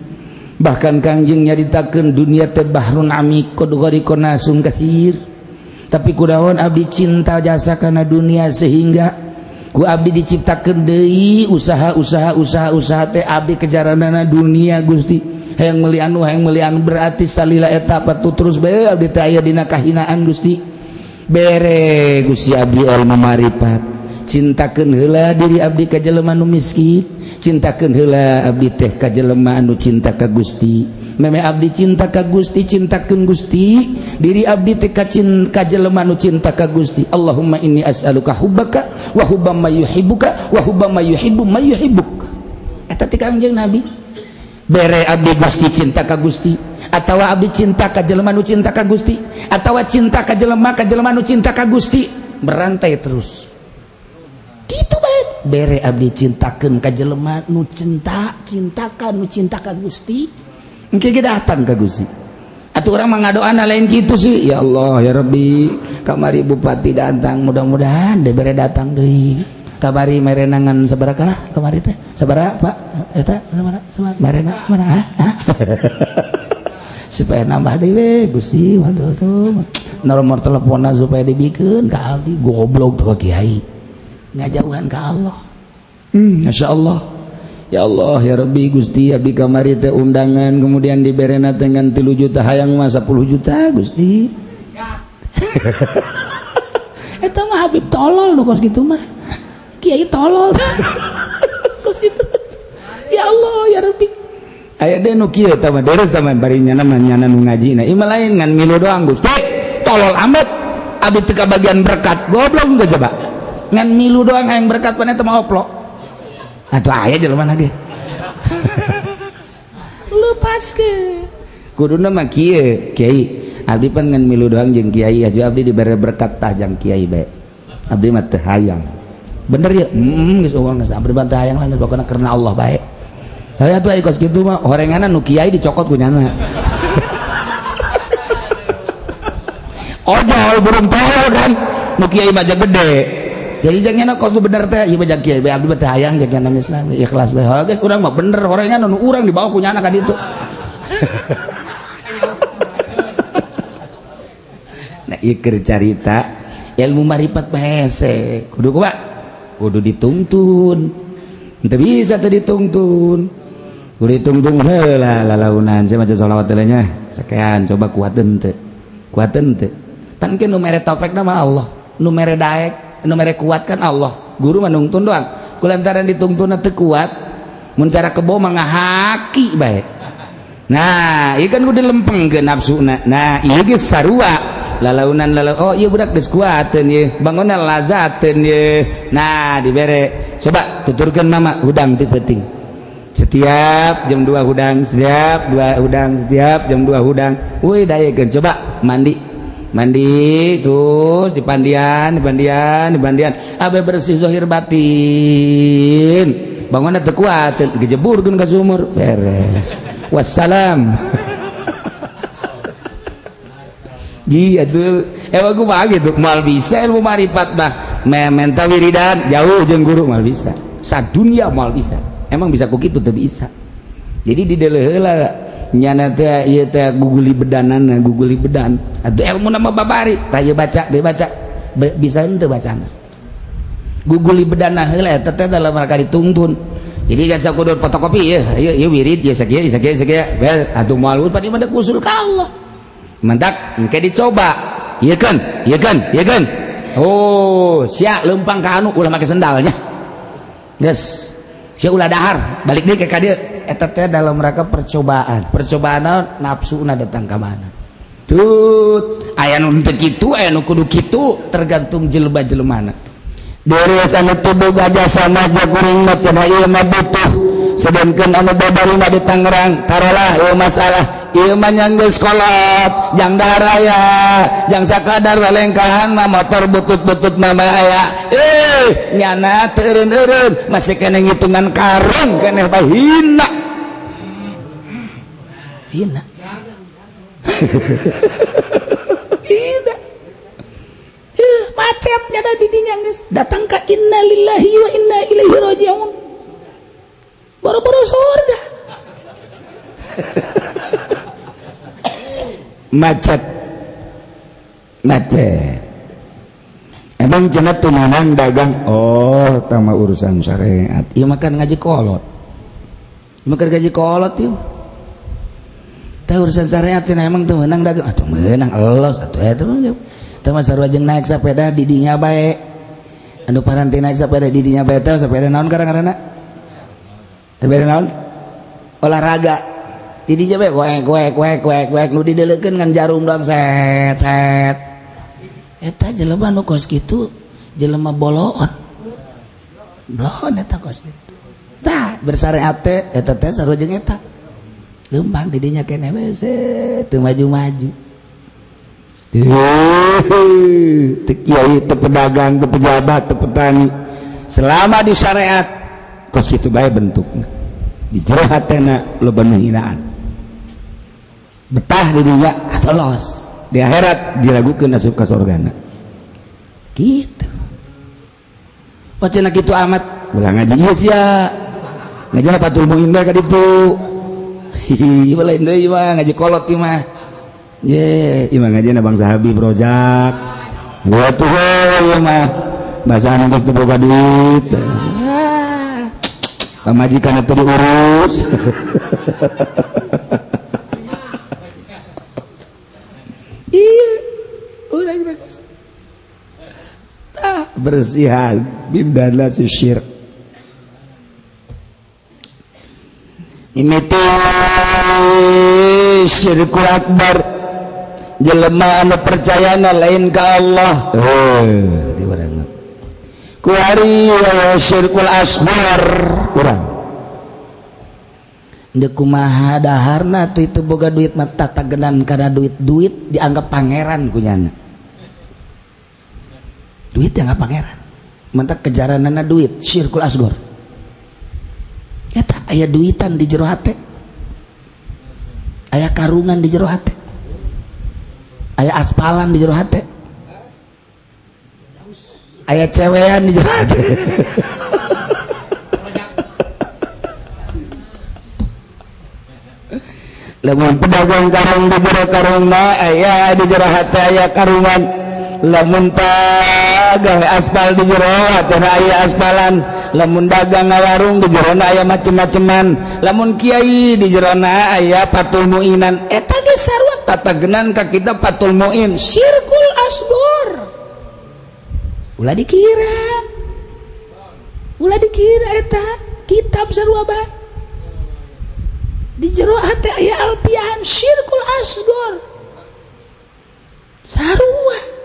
Bahkan Kangjeng nyaritakeun dunia teh bahrun amiq qad ghariqa nasun katsir. Tapi kunaon abdi cinta jasa kana dunia sehingga ku abdi diciptakeun deui usaha usaha usaha usaha teh abdi kejaranana dunia Gusti, hayang meuli anu, hayang meuli anu. Berarti salila eta patu terus bae abdi teh aya dina kahinaan. Gusti, bere Gusti abdi ilmu marifat, cintakeun heula diri abdi ka jelema nu miskin, cintakeun heula abdi teh ka jelema anu cinta ka Gusti. Meme abdi cinta ka Gusti, cintakeun Gusti diri abdi teh ka ka jelema nu cinta ka Gusti. Allahumma inni as'aluka hubbaka wa hubba may yuhibbuka wa hubba may yuhibbu may yuhibbuk. Eta ti Kangjeng Nabi. Bere abdi Gusti cinta ka Gusti, atawa abdi cinta ka jelema nu cinta ka Gusti, atawa cinta ka jelema ka jelema nu cinta ka Gusti, berantai terus gitu bae. Bere abdi cintakeun ka jelema nu cinta cintakan nu cinta ka Gusti, engke ge datang ka Gusti. Atuh urang mah ngadoana lain kitu sih. Ya Allah ya Rabbi, kamari bupati datang, mudah-mudahan dibere datang deui. Kamari merenangan sabaraha lah kamari teh? Sabaraha, Pak? Eta sabaraha? Sabaraha merena mana? Hah? Supaya nambah deui Gusti, waduh tuh. Nomor teleponnya supaya dibikeun ka abdi. Goblok tuh kiai. Ngajauhan ka Allah. Masya Allah. Ya Allah ya Rabbi Gusti, abdi kamari teh undangan kemudian diberena dengan 3 juta, hayang mah 10 juta Gusti. Eta mah Habib tolol nu kos kitu mah. Kiai tolol. Kos kitu. Ya Allah ya Rabbi. Aya deh nu kieu eta mah deres tah mah bari nyana mah nyana nu ngajina. Ieu mah lain ngan milu doang Gusti. Tolol amat. Abdi teu kabagian berkat. Goblok geus coba. Ngan milu doang hayang berkat pan eta mah oplo. Atuh aya jelema ge. Lepaskeun. Kuduna mah kieu, Kiai. Abdi pan ngan milu doang jeung kiai aja abdi dibere berkat tah jang kiai bae. Abdi mah teu hayang. Bener ya? Heeh, geus eueuh geus abdi mah teu hayang lah pokona karena Allah bae. Saya tuh kos kitu mah horenganan nu kiai dicokot ku nyana. Ojol burung tolol kan. Nu kiai mah gede. Jadi jangan kos bener teh, ieu mah jang kiai bae abdi mah teu hayang jang nyana Islam ikhlas bae. Heuh geus urang mah bener horengan nu urang dibawa ku nyana ka ditu. Nah ieu keur carita ilmu marifat hese. Kudu kumaha? Kudu ditungtun. Teu bisa teu ditungtun. Kudu ditungtun heula lalaunan saya maca sholawat teh nya. Sakean coba kuateun teu. Kuateun teu. Pan ke nu mere taufik mah Allah, nu mere daek, nu mere kuat kan Allah. Guru mah nungtun doang. Kulantaran ditungtun teu kuat, mun cara kebo mah ngahaki bae. Nah, ieu kan kudu lempengkeun nafsuna. Nah, ieu geus sarua. Lalaunan lalau oh ieu budak geus kuateun ieu, bangunna lazateun ieu. Nah, dibere. Coba tuturkeun mama hudang ti peuting. Setiap jam 2 hudang, setiap 2 hudang, setiap jam 2 hudang. Woi daekeun coba mandi. Mandi terus dipandian, dipandian, dipandian. Abe bersih zahir batin. Bangunna teu kuateun, gejeburkeun ka sumur, beres. Wassalam. Iya tuh, emang gue mah gitu, mal bisa ilmu marifat mah, menta wiridan jauh jeung guru mal bisa, sadunia mal bisa, emang bisa kok gitu teu bisa. Jadi di heula nyana teh ieu teh guguli bedanana, guguli bedan. Atuh ilmu nama babari, tah ieu baca, deui baca, bisa henteu bacana. Guguli bedana heula eta teh dalam rangka ditungtun. Jadi kan sakudu fotokopi ieu, ieu ieu wirid ieu sakieu sakieu sakieu. Atuh moal pan ieu mah usul ka Allah. Mentak engke dicoba. Ieu kan, ieu kan, ieu kan. Oh, sia lempang ka anu ulah make sendalnya. Geus. Sia ulah dahar, balik deui ka dieu. Eta teh dalam rangka percobaan. Percobaan nafsuna datang ka mana. Tut, aya nu teu kitu, aya nu kudu kitu, tergantung jelema-jelemana. Deres anu teu boga jasa mah kuring mah cenah ieu mah butuh. Sedangkan anu babari mah di Tangerang, tarolah ieu masalah. Ieu mah nyanggeus kolot, jang daraya, jang sakadar walengkahan mah motor butut-butut mah aya. Nyana teu eureun-eureun, masih keneh ngitungan karung keneh bae hina. Hina. Hina. Macetnya ada di dinya geus. Datang ka innalillahi wa inna ilaihi rajiun. Boro-boro surga. Macet. Macet. Emang cenah teu meunang dagang. Oh, tama urusan syariat. Ieu makan ngaji kolot. Ieu makan ngaji kolot ieu. Tah urusan syariat cenah emang teu meunang dagang. Atuh meunang elos atuh eta mah. Tah mah sarua jeung naik sepeda di dinya bae. Anu paranti naik sepeda di dinya bae teh sepeda naon karang-karana? Sepeda naon? Olahraga. Didinya bae wek wek wek wek wek nu dideulekeun ngan jarum doang set set. Eta jelema nu kos kitu jelema boloon. Boloon eta kos kitu. Tah bersyariat teh eta teh sarua jeung eta. Leumpang di dinya keneh we teu maju-maju. Teu kiai, teu pedagang, teu pejabat, teu petani. Selama di syariat kos kitu bae bentukna. Di jero hatena loba nu hinaan. Betah di dunia katolos, di akhirat diragukeun asup ka sorgana. Gitu. Wah cenah kitu amat ulah ngaji ieu sia. Ngaji Fathul Muin bae ka ditu. Hihi lain deui mah ngaji kolot ieu mah. Ye, ieu mah ngajina bangsa Habib Rozak. Gua tuh ieu mah bahasa geus teu boga duit. Pamajikan teu diurus. Iya, urang bagus. Tah bersihan bindana si syirik. Ini tuh syirkul akbar. Jelema anu percayana lain ka Allah. Di urang. Kuari syirkul asghar urang. Deuk kumaha daharna tuh itu boga duit mah tatagenan kana duit-duit dianggap pangeran kunyana. Duit dianggap pangeran. Mentak kejaranana duit syirkul asghar. Eta aya duitan di jero hate. Aya karungan di jero hate. Aya aspalan di jero hate. Aya cewean di jero hate. Lamun pedagang karung di jero karungna aya di jero hate aya karungan. Lamun pagawe aspal di jero hate aya aspalan. Lamun dagang ngawarung di jerona aya macem-maceman. Lamun kiai di jerona aya Fathul Muinan. Eta ge sarua tatagenan ka kita Fathul Muin syirkul asghar. Ulah dikira. Ulah dikira eta kitab sarua bae. Di jero hate aya alpian syirkul asghar. Sarua.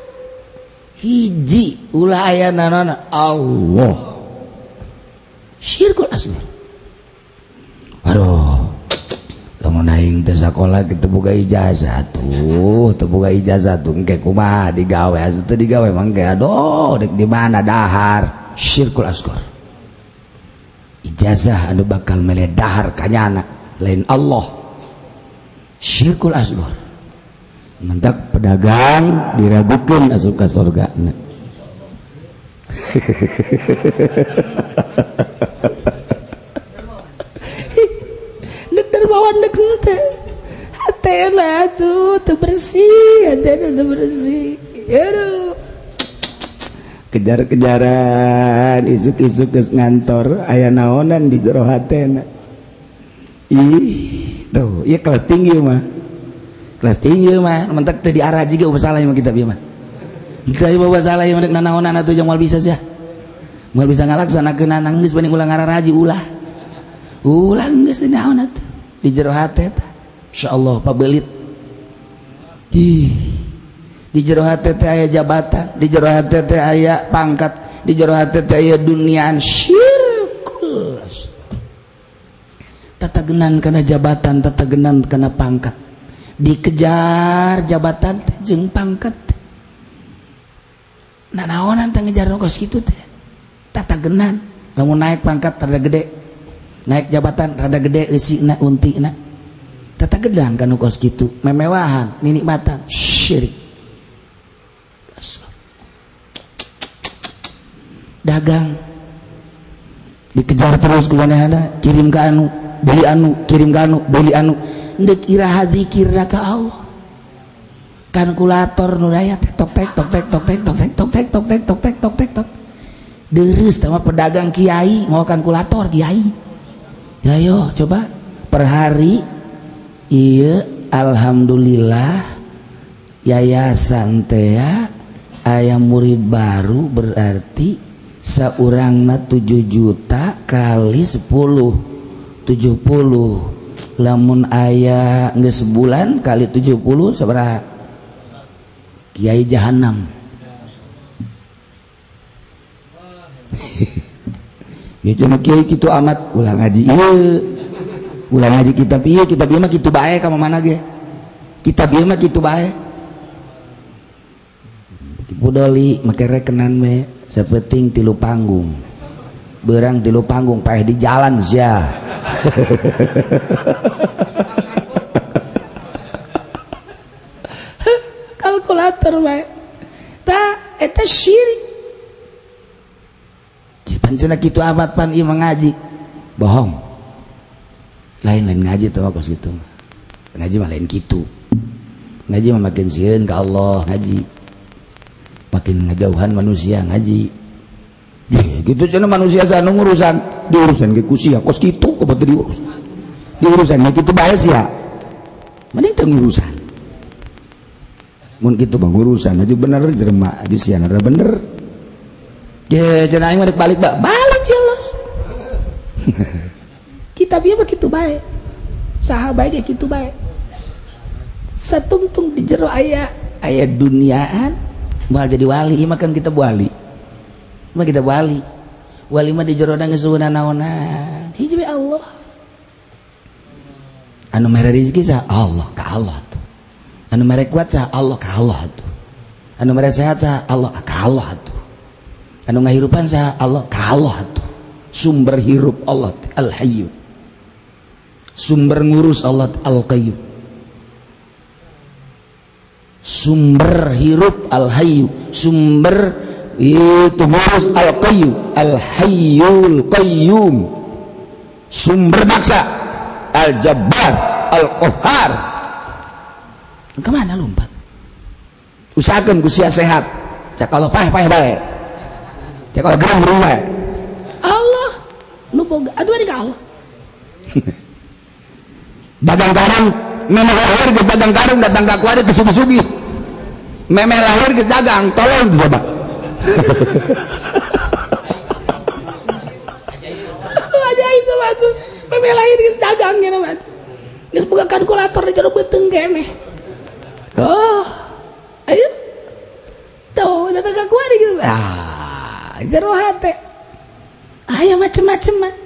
Hiji ulah aya nanana Allah. Syirkul asghar. Aduh, lamun aing teh sakola kitu boga ijazah tuh, teu boga ijazah tuh engke kumaha digawe asuh teu digawe mangke aduh dek di mana dahar. Syirkul asghar. Ijazah anu bakal mele dahar kanyana lain Allah. Syirkul asghar. Mentak pedagang diragukeun asup ka sorgana. Dermawan dek teh hatena tuh teu bersih, hatena teu bersih. Aduh. Kejar-kejaran isuk-isuk geus ngantor aya naonan di jero hatena. Ih, tuh, ieu kelas tinggi mah. Kelas tinggi mah, mentak teu diarah juga masalah mah kitab ieu mah. Teu bawa salah ieu mah dek nanaonan atuh jeung moal bisa sia. Moal bisa ngalaksanakeun geus banding ulah ngararaji ulah. Ulah geus naon atuh. Di jero hate teh insyaallah pabelit. Ih, di jero hate teh aya jabatan, di jero hate teh aya pangkat, di jero hate teh aya duniaan syirkul. Tatagenan kana jabatan, tatagenan kana pangkat. Dikejar jabatan teh jeung pangkat. Nah naonan teh ngejar kos kitu teh. Tatagenan, lamun naik pangkat rada gede. Naik jabatan rada gede eusina untina. Tatagenan kana kos kitu, memewahan, ninikmatan, syirik. Dagang dikejar terus ku manehna, kirim ka anu, beli anu, kirim ka anu, beli anu. Ndek iraha zikirna ka Allah. Kalkulator nu aya teh tok tek tok tek tok tek tok tek tok tek tok tek tok tek tok tek tok. Dereus sama pedagang kiai mau kalkulator kiai. Ya yo coba per hari iya alhamdulillah yayasan teh aya murid baru berarti saurangna 7 juta kali 10 70 lamun aya geus sebulan kali 70 sabaraha kiai jahanam. Ya cuma kiai kitu amat ulah ngaji ieu. Ulah ngaji kitab ieu, kitab ieu mah kitu bae ka mana ge. Kitab ieu mah kitu bae. Pudoli make rekenan we sapenting 3 panggung. Berang 3 panggung paeh di jalan sia. Kalkulator bae. Tah eta syirik. Pan cenah kitu amat pan ieu ngaji. Bohong. Lain-lain ngaji tuh kos kitu. Ngaji mah lain kitu. Ngaji mah makin sieun ka Allah ngaji. Makin ngajauhan manusia ngaji. Ya, gitu cenah manusia sana ngurusan, diurusan ge ku sia kos kitu kumaha teu diurus. Diurusan ge kitu bae sia. Mending teu ngurusan. Mun kitu mah ngurusan aja bener jelema aja sia bener. Ge cenah aing mah balik balik jelas. Kita bieu mah kitu bae. Saha bae ge kitu bae. Satungtung di jero aya aya duniaan moal jadi wali, ieu mah kan kita wali. Mah kita wali. Wali mah di jero geus naonan. Hiji we Allah. Anu mere rezeki sah Allah ka Allah tuh. Anu mere kuat sah Allah ka Allah tuh. Anu mere sehat sah Allah ka Allah tuh. Anu ngahirupan sah Allah ka Allah tuh. Sumber hirup Allah Al-Hayyu. Sumber ngurus Allah Al-Qayyum. Sumber hirup Al-Hayyu, sumber itu ngurus Al-Qayyum, Al-Hayyul Qayyum. Sumber maksa Al-Jabbar, Al-Qahhar. Kemana lompat? Usahakan ku sia sehat. Cak kalau paheh-paheh bae. Cak kalau gerah gerah bae. Allah nu boga atuh ka Allah. Dagang karung, memeh lahir geus dagang karung datang ka kuari teu sugih-sugih. Memeh lahir geus dagang, tolong coba. Ajaib tuh atuh. Memeh lahir geus dagang nya mah. Geus boga kalkulator di jero beuteung keneh. Oh. Ayo. Tuh datang ka kuari gitu. Ah, jero hate. Aya macem-macem.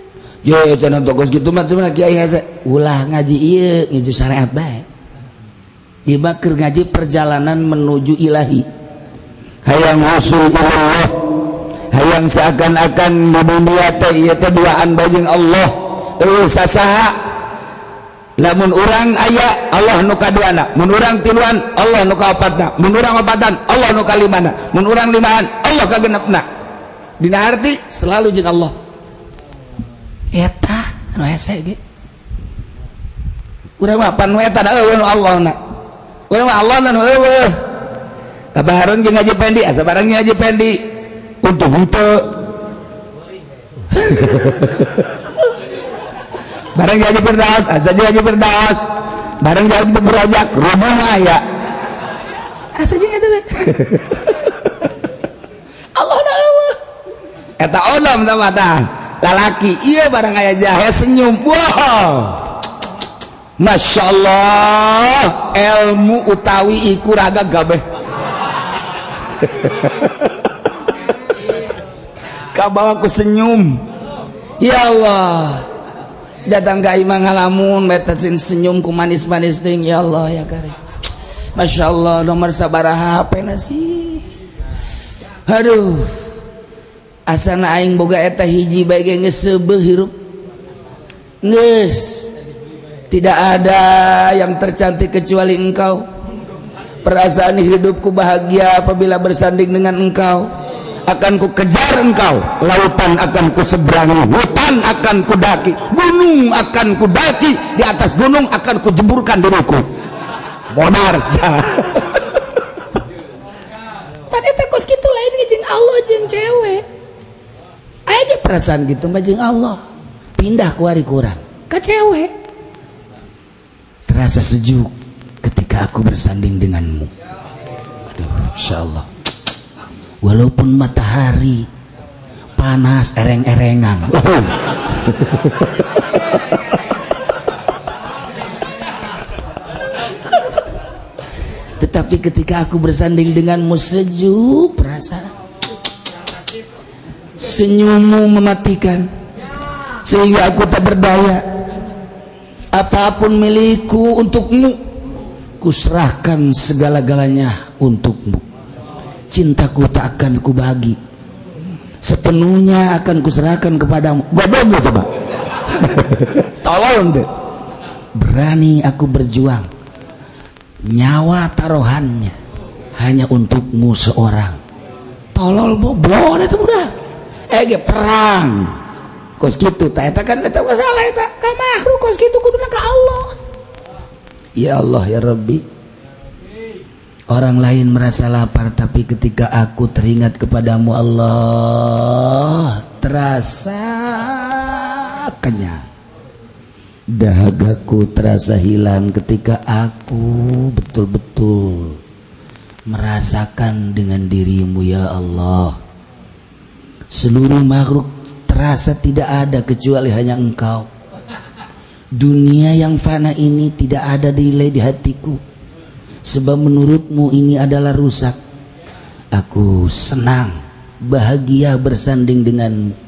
Ye cenah tokos kitu mah cenah kiai hese. Ulah ngaji ieu, ngaji syariat bae. Ieu mah keur ngaji perjalanan menuju ilahi. Hayang usul ilallah. Hayang seakan-akan di dunia teh ieu teh duaan bae jeung Allah. Eueuh sasaha. Lamun urang aya Allah nu kaduana, mun urang tiluan Allah nu kaopatna, mun urang opatan Allah nu kalimana, mun urang limaan Allah kagenepna. Dina arti selalu jeung Allah. Eta anu hese ge. Urang mah pan eta da eueuh nu Allah na. Urang mah Allah na nu eueuh. Kabareng jeung Haji Pendi, asa bareng jeung Haji Pendi. Untung henteu. Bareng jeung Haji Firdaus, asa jeung Haji Firdaus. Bareng jeung Haji Berajak, rumah aya. Asa jeung eta we. Allah na eueuh. Eta onom tah mah. Lalaki iya barang aya jahe senyum. Wow. Masya Allah, ilmu utawi iku raga gabeh. Kabawa ku senyum. Ya Allah. Datang ka imah ngalamun beta senyum ku manis-manis ting ya Allah ya karim. Masya Allah nomor sabaraha HP na sih. Aduh. Asana aing boga eta hiji bae ge geus seubeuh hirup. Geus. Tidak ada yang tercantik kecuali engkau. Perasaan hidupku bahagia apabila bersanding dengan engkau. Akan ku kejar engkau, lautan akan ku seberangi, hutan akan ku daki, gunung akan ku daki, di atas gunung akan ku jeburkan diriku. Bonar sia. Pan eta kos kitu lain jeung Allah jeung cewek. Aya perasaan gitu mah jeung Allah. Pindah ku ari kurang ka cewek. Terasa sejuk ketika aku bersanding denganmu. Aduh, insyaallah. Walaupun matahari panas ereng-erengan. Tetapi ketika aku bersanding denganmu sejuk perasaan. Senyummu mematikan sehingga aku tak berdaya. Apapun milikku untukmu, kuserahkan segala-galanya untukmu. Cintaku tak akan kubagi, sepenuhnya akan kuserahkan kepadamu. Goblok coba. Tolong deh. Berani aku berjuang, nyawa taruhannya hanya untukmu seorang. Tolol boblon itu udah. Aya ge perang. Kos kitu tah eta kan eta masalah eta ka makhluk kos kitu kuduna ka Allah. Ya Allah ya Rabbi. Orang lain merasa lapar, tapi ketika aku teringat kepadamu Allah, terasa kenyang. Dahagaku terasa hilang ketika aku betul-betul merasakan dengan dirimu ya Allah. Seluruh makhluk terasa tidak ada kecuali hanya Engkau. Dunia yang fana ini tidak ada nilai di hatiku, sebab menurutmu ini adalah rusak. Aku senang, bahagia bersanding denganmu.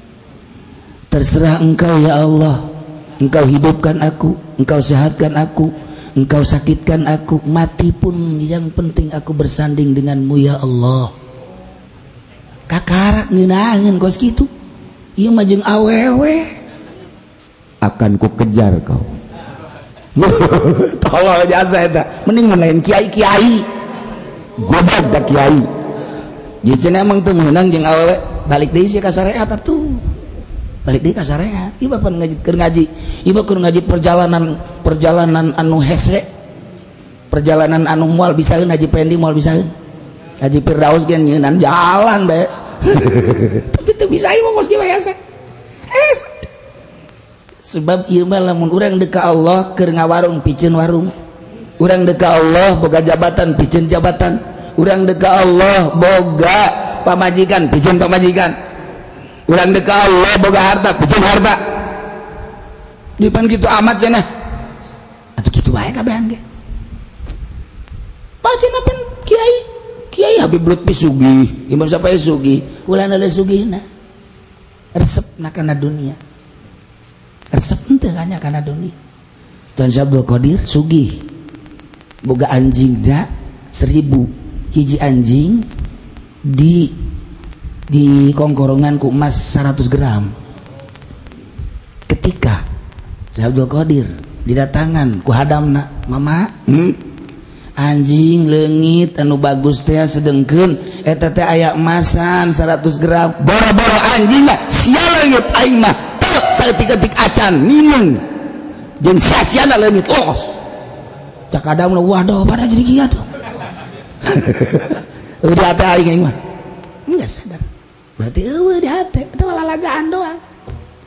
Terserah Engkau ya Allah. Engkau hidupkan aku, Engkau sehatkan aku, Engkau sakitkan aku, mati pun yang penting aku bersanding denganmu ya Allah. Kakarak ngeunaheun kos kitu. Ieu mah jeung awewe akan ku kejar kau. Tolol jasa eta. Mending lain kiai-kiai. Goblok da kiai. Jadi cenah emang teu meunang jeung awewe, balik deui sia ka syariat atuh. Balik deui ka syariat. Ieu bapak ngaji keur ngaji. Ieu keur ngaji perjalanan anu hese. Perjalanan anu moal bisaeun Haji Pendi moal bisaeun. Haji Firdaus ge nyeunan jalan bae. Tapi teu bisa ieu mah kos kieu hese. Hese. Sebab ieu mah lamun urang deuk ka Allah keur ngawarung piceun warung. Urang deuk ka Allah boga jabatan piceun jabatan. Urang deuk ka Allah boga pamajikan piceun pamajikan. Urang deuk ka Allah boga harta piceun harta. Dipan kitu amat cenah. Atuh kitu bae kabehan ge. Pacenah pan kiai Kiai Habib Lutfi sugih, Imam Syafi'i sugih, ulah ada sugihna. Resep na kana dunia. Resep henteu hanya kana dunia. Tuan Syekh Abdul Qadir sugih. Boga anjing da 1000. Hiji anjing di kongkorongan ku emas 100 gram. Ketika Syekh Abdul Qadir didatangan ku hadamna, "Mama, anjing leungit anu bagus teh sedengkeun eta teh aya emasan 100 gram." Boro-boro anjing mah sia leungit aing mah teu saeutik-eutik acan minum. Jeung sia-siana leungit los. Cak hadamna, waduh pada jadi kieu tuh. Udah hate aing mah. Enggak sadar. Berarti eueuh di hate, eta mah lalagaan doang.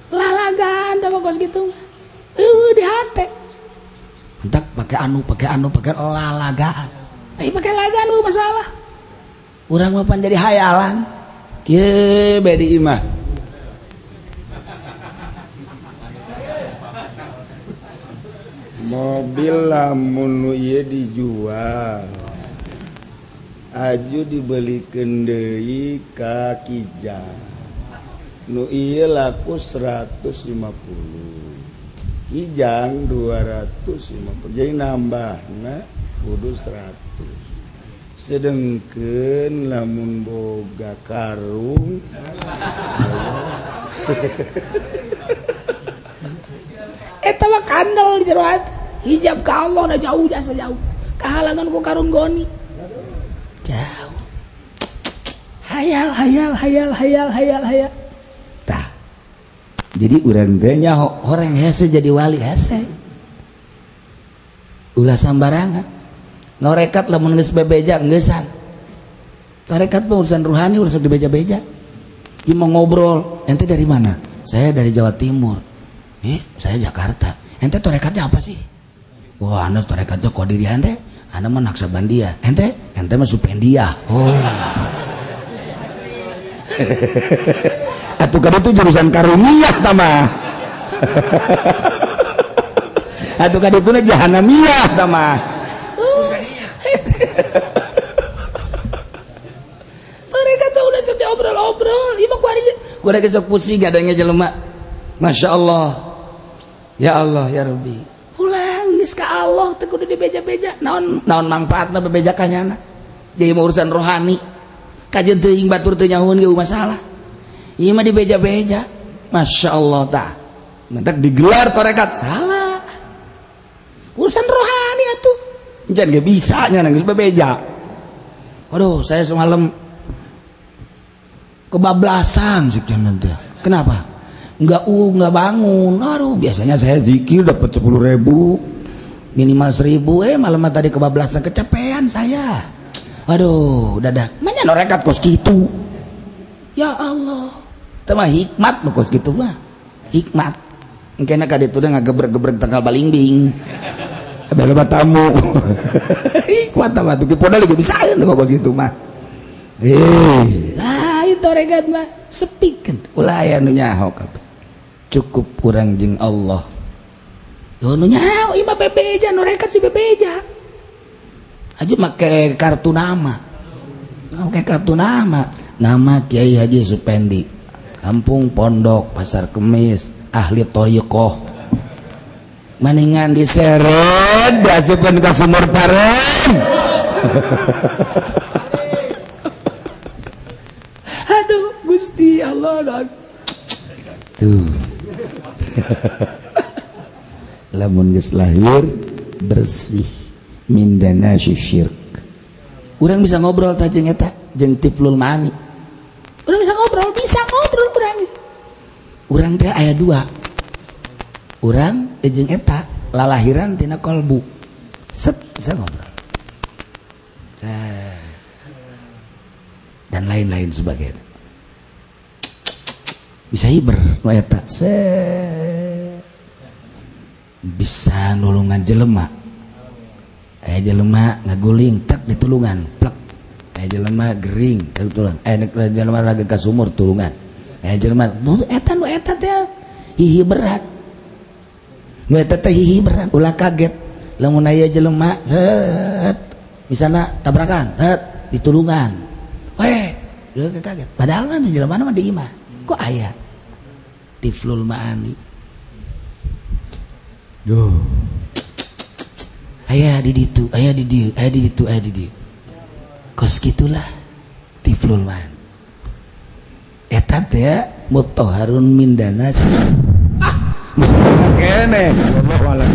Lalagaan teh mah kos kitu mah. Eueuh di hate. Entak pakai anu, pakai anu, pakai lalagaan. Ai pakai lagaan eueuh masalah. Urang mah pan jadi hayalan. Kieu bae di imah. Mobil lamun nu ieu dijual. Aju dibelikeun deui ka Kijang. Nu ieu laku 150. Kijang 250. Jadi nambahna kudu 100. Sedengkeun lamun boga karung eta mah kandel di jero hati. Hijab ka Allah na jauh jasa jauh. Kahalangan ku karung goni. Jauh. Hayal hayal hayal hayal hayal hayal. Tah. Jadi urang teh nyaho horeng hese jadi wali hese. Ulah sambarangan. Ngorekat lamun geus bebeja geusan. Tarekat mah urusan ruhani urusan dibeja-beja. Ieu mau ngobrol, ente dari mana? Saya dari Jawa Timur. Saya Jakarta. Ente tarekatnya apa sih? Wah, anda tarekatnya Qadiriyah ente. Anda mah Naksabandia. Ente, ente mah Supendia. Oh. Atuh kada itu jurusan karuniah tama. Atuh kada itu jahanamiyah tama. Tarekat tuh udah sok diobrol-obrol. Ieu mah kuari Gua lagi sok pusing adanya jelema. Masya Allah. Ya Allah ya Rabbi. Pulang geus ka Allah teu kudu dibeja-beja. Naon naon manfaatna bebeja ka nyana? Jadi mau urusan rohani. Kajeun teuing batur teu nyahueun ge masalah. Ieu mah dibeja-beja. Masya Allah tah. Mentak digelar tarekat salah. Urusan rohani atuh. Jangan ge bisa nya geus bebeja. Waduh, saya semalam Kebablasan sih teh. Kenapa? Enggak bangun. Aduh, biasanya saya zikir dapat 10.000, minimal 1.000. Malam tadi kebablasan, kecapean saya. Aduh, dadah. Mana norekat kos gitu? Ya Allah. Itu mah hikmat nu kos gitu mah. Hikmat. Engkena ka ditu ngagebreg-gebreg tangkal balingbing. Ada loba tamu. Hikmat mah tuh podal ge bisa nu kos gitu mah. Lah itu torekat mah sepi kan. Ulah aya nu nyaho kabeh. Cukup kurang jeung Allah. Yo nu nyaho ieu mah bebeja, nu rekat si bebeja. Aja make kartu nama. Make kartu nama. Nama Kiai Haji Supendi. Kampung Pondok, Pasar Kemis, ahli thoriqoh. Maningan diseret diasupkeun ka sumur paren. Aduh, Gusti Allah. Tuh. Lamun geus lahir bersih mindana syirk. Urang bisa ngobrol tah jeung eta, jeung tiflul mani. Urang bisa ngobrol urang. Urang teh aya dua. Urang jeung eta lalahiran tina kolbu. Set bisa ngobrol. Dan lain-lain sebagainya. Bisa hiber nu eta. Set. Bisa nulungan jelema. Aya jelema ngaguling tak ditulungan, plek. Aya jelema gering tak ditulungan. Aya jelema raga ka sumur tulungan. Aya jelema eta nu eta teh hihi berat. Nu eta teh hihi berat, ulah kaget. Lamun aya jelema set misalna tabrakan, set ditulungan. Weh, dia kaget. Padahal mah jelema mah di imah. Kok aya tiflul ma'ani. Duh. Aya di ditu, aya di dieu, aya di ditu, aya di dieu. Kos gitulah tiflul ma'ani. Eta teh mutahharun mindana. Ah, kene. Wallahu a'lam.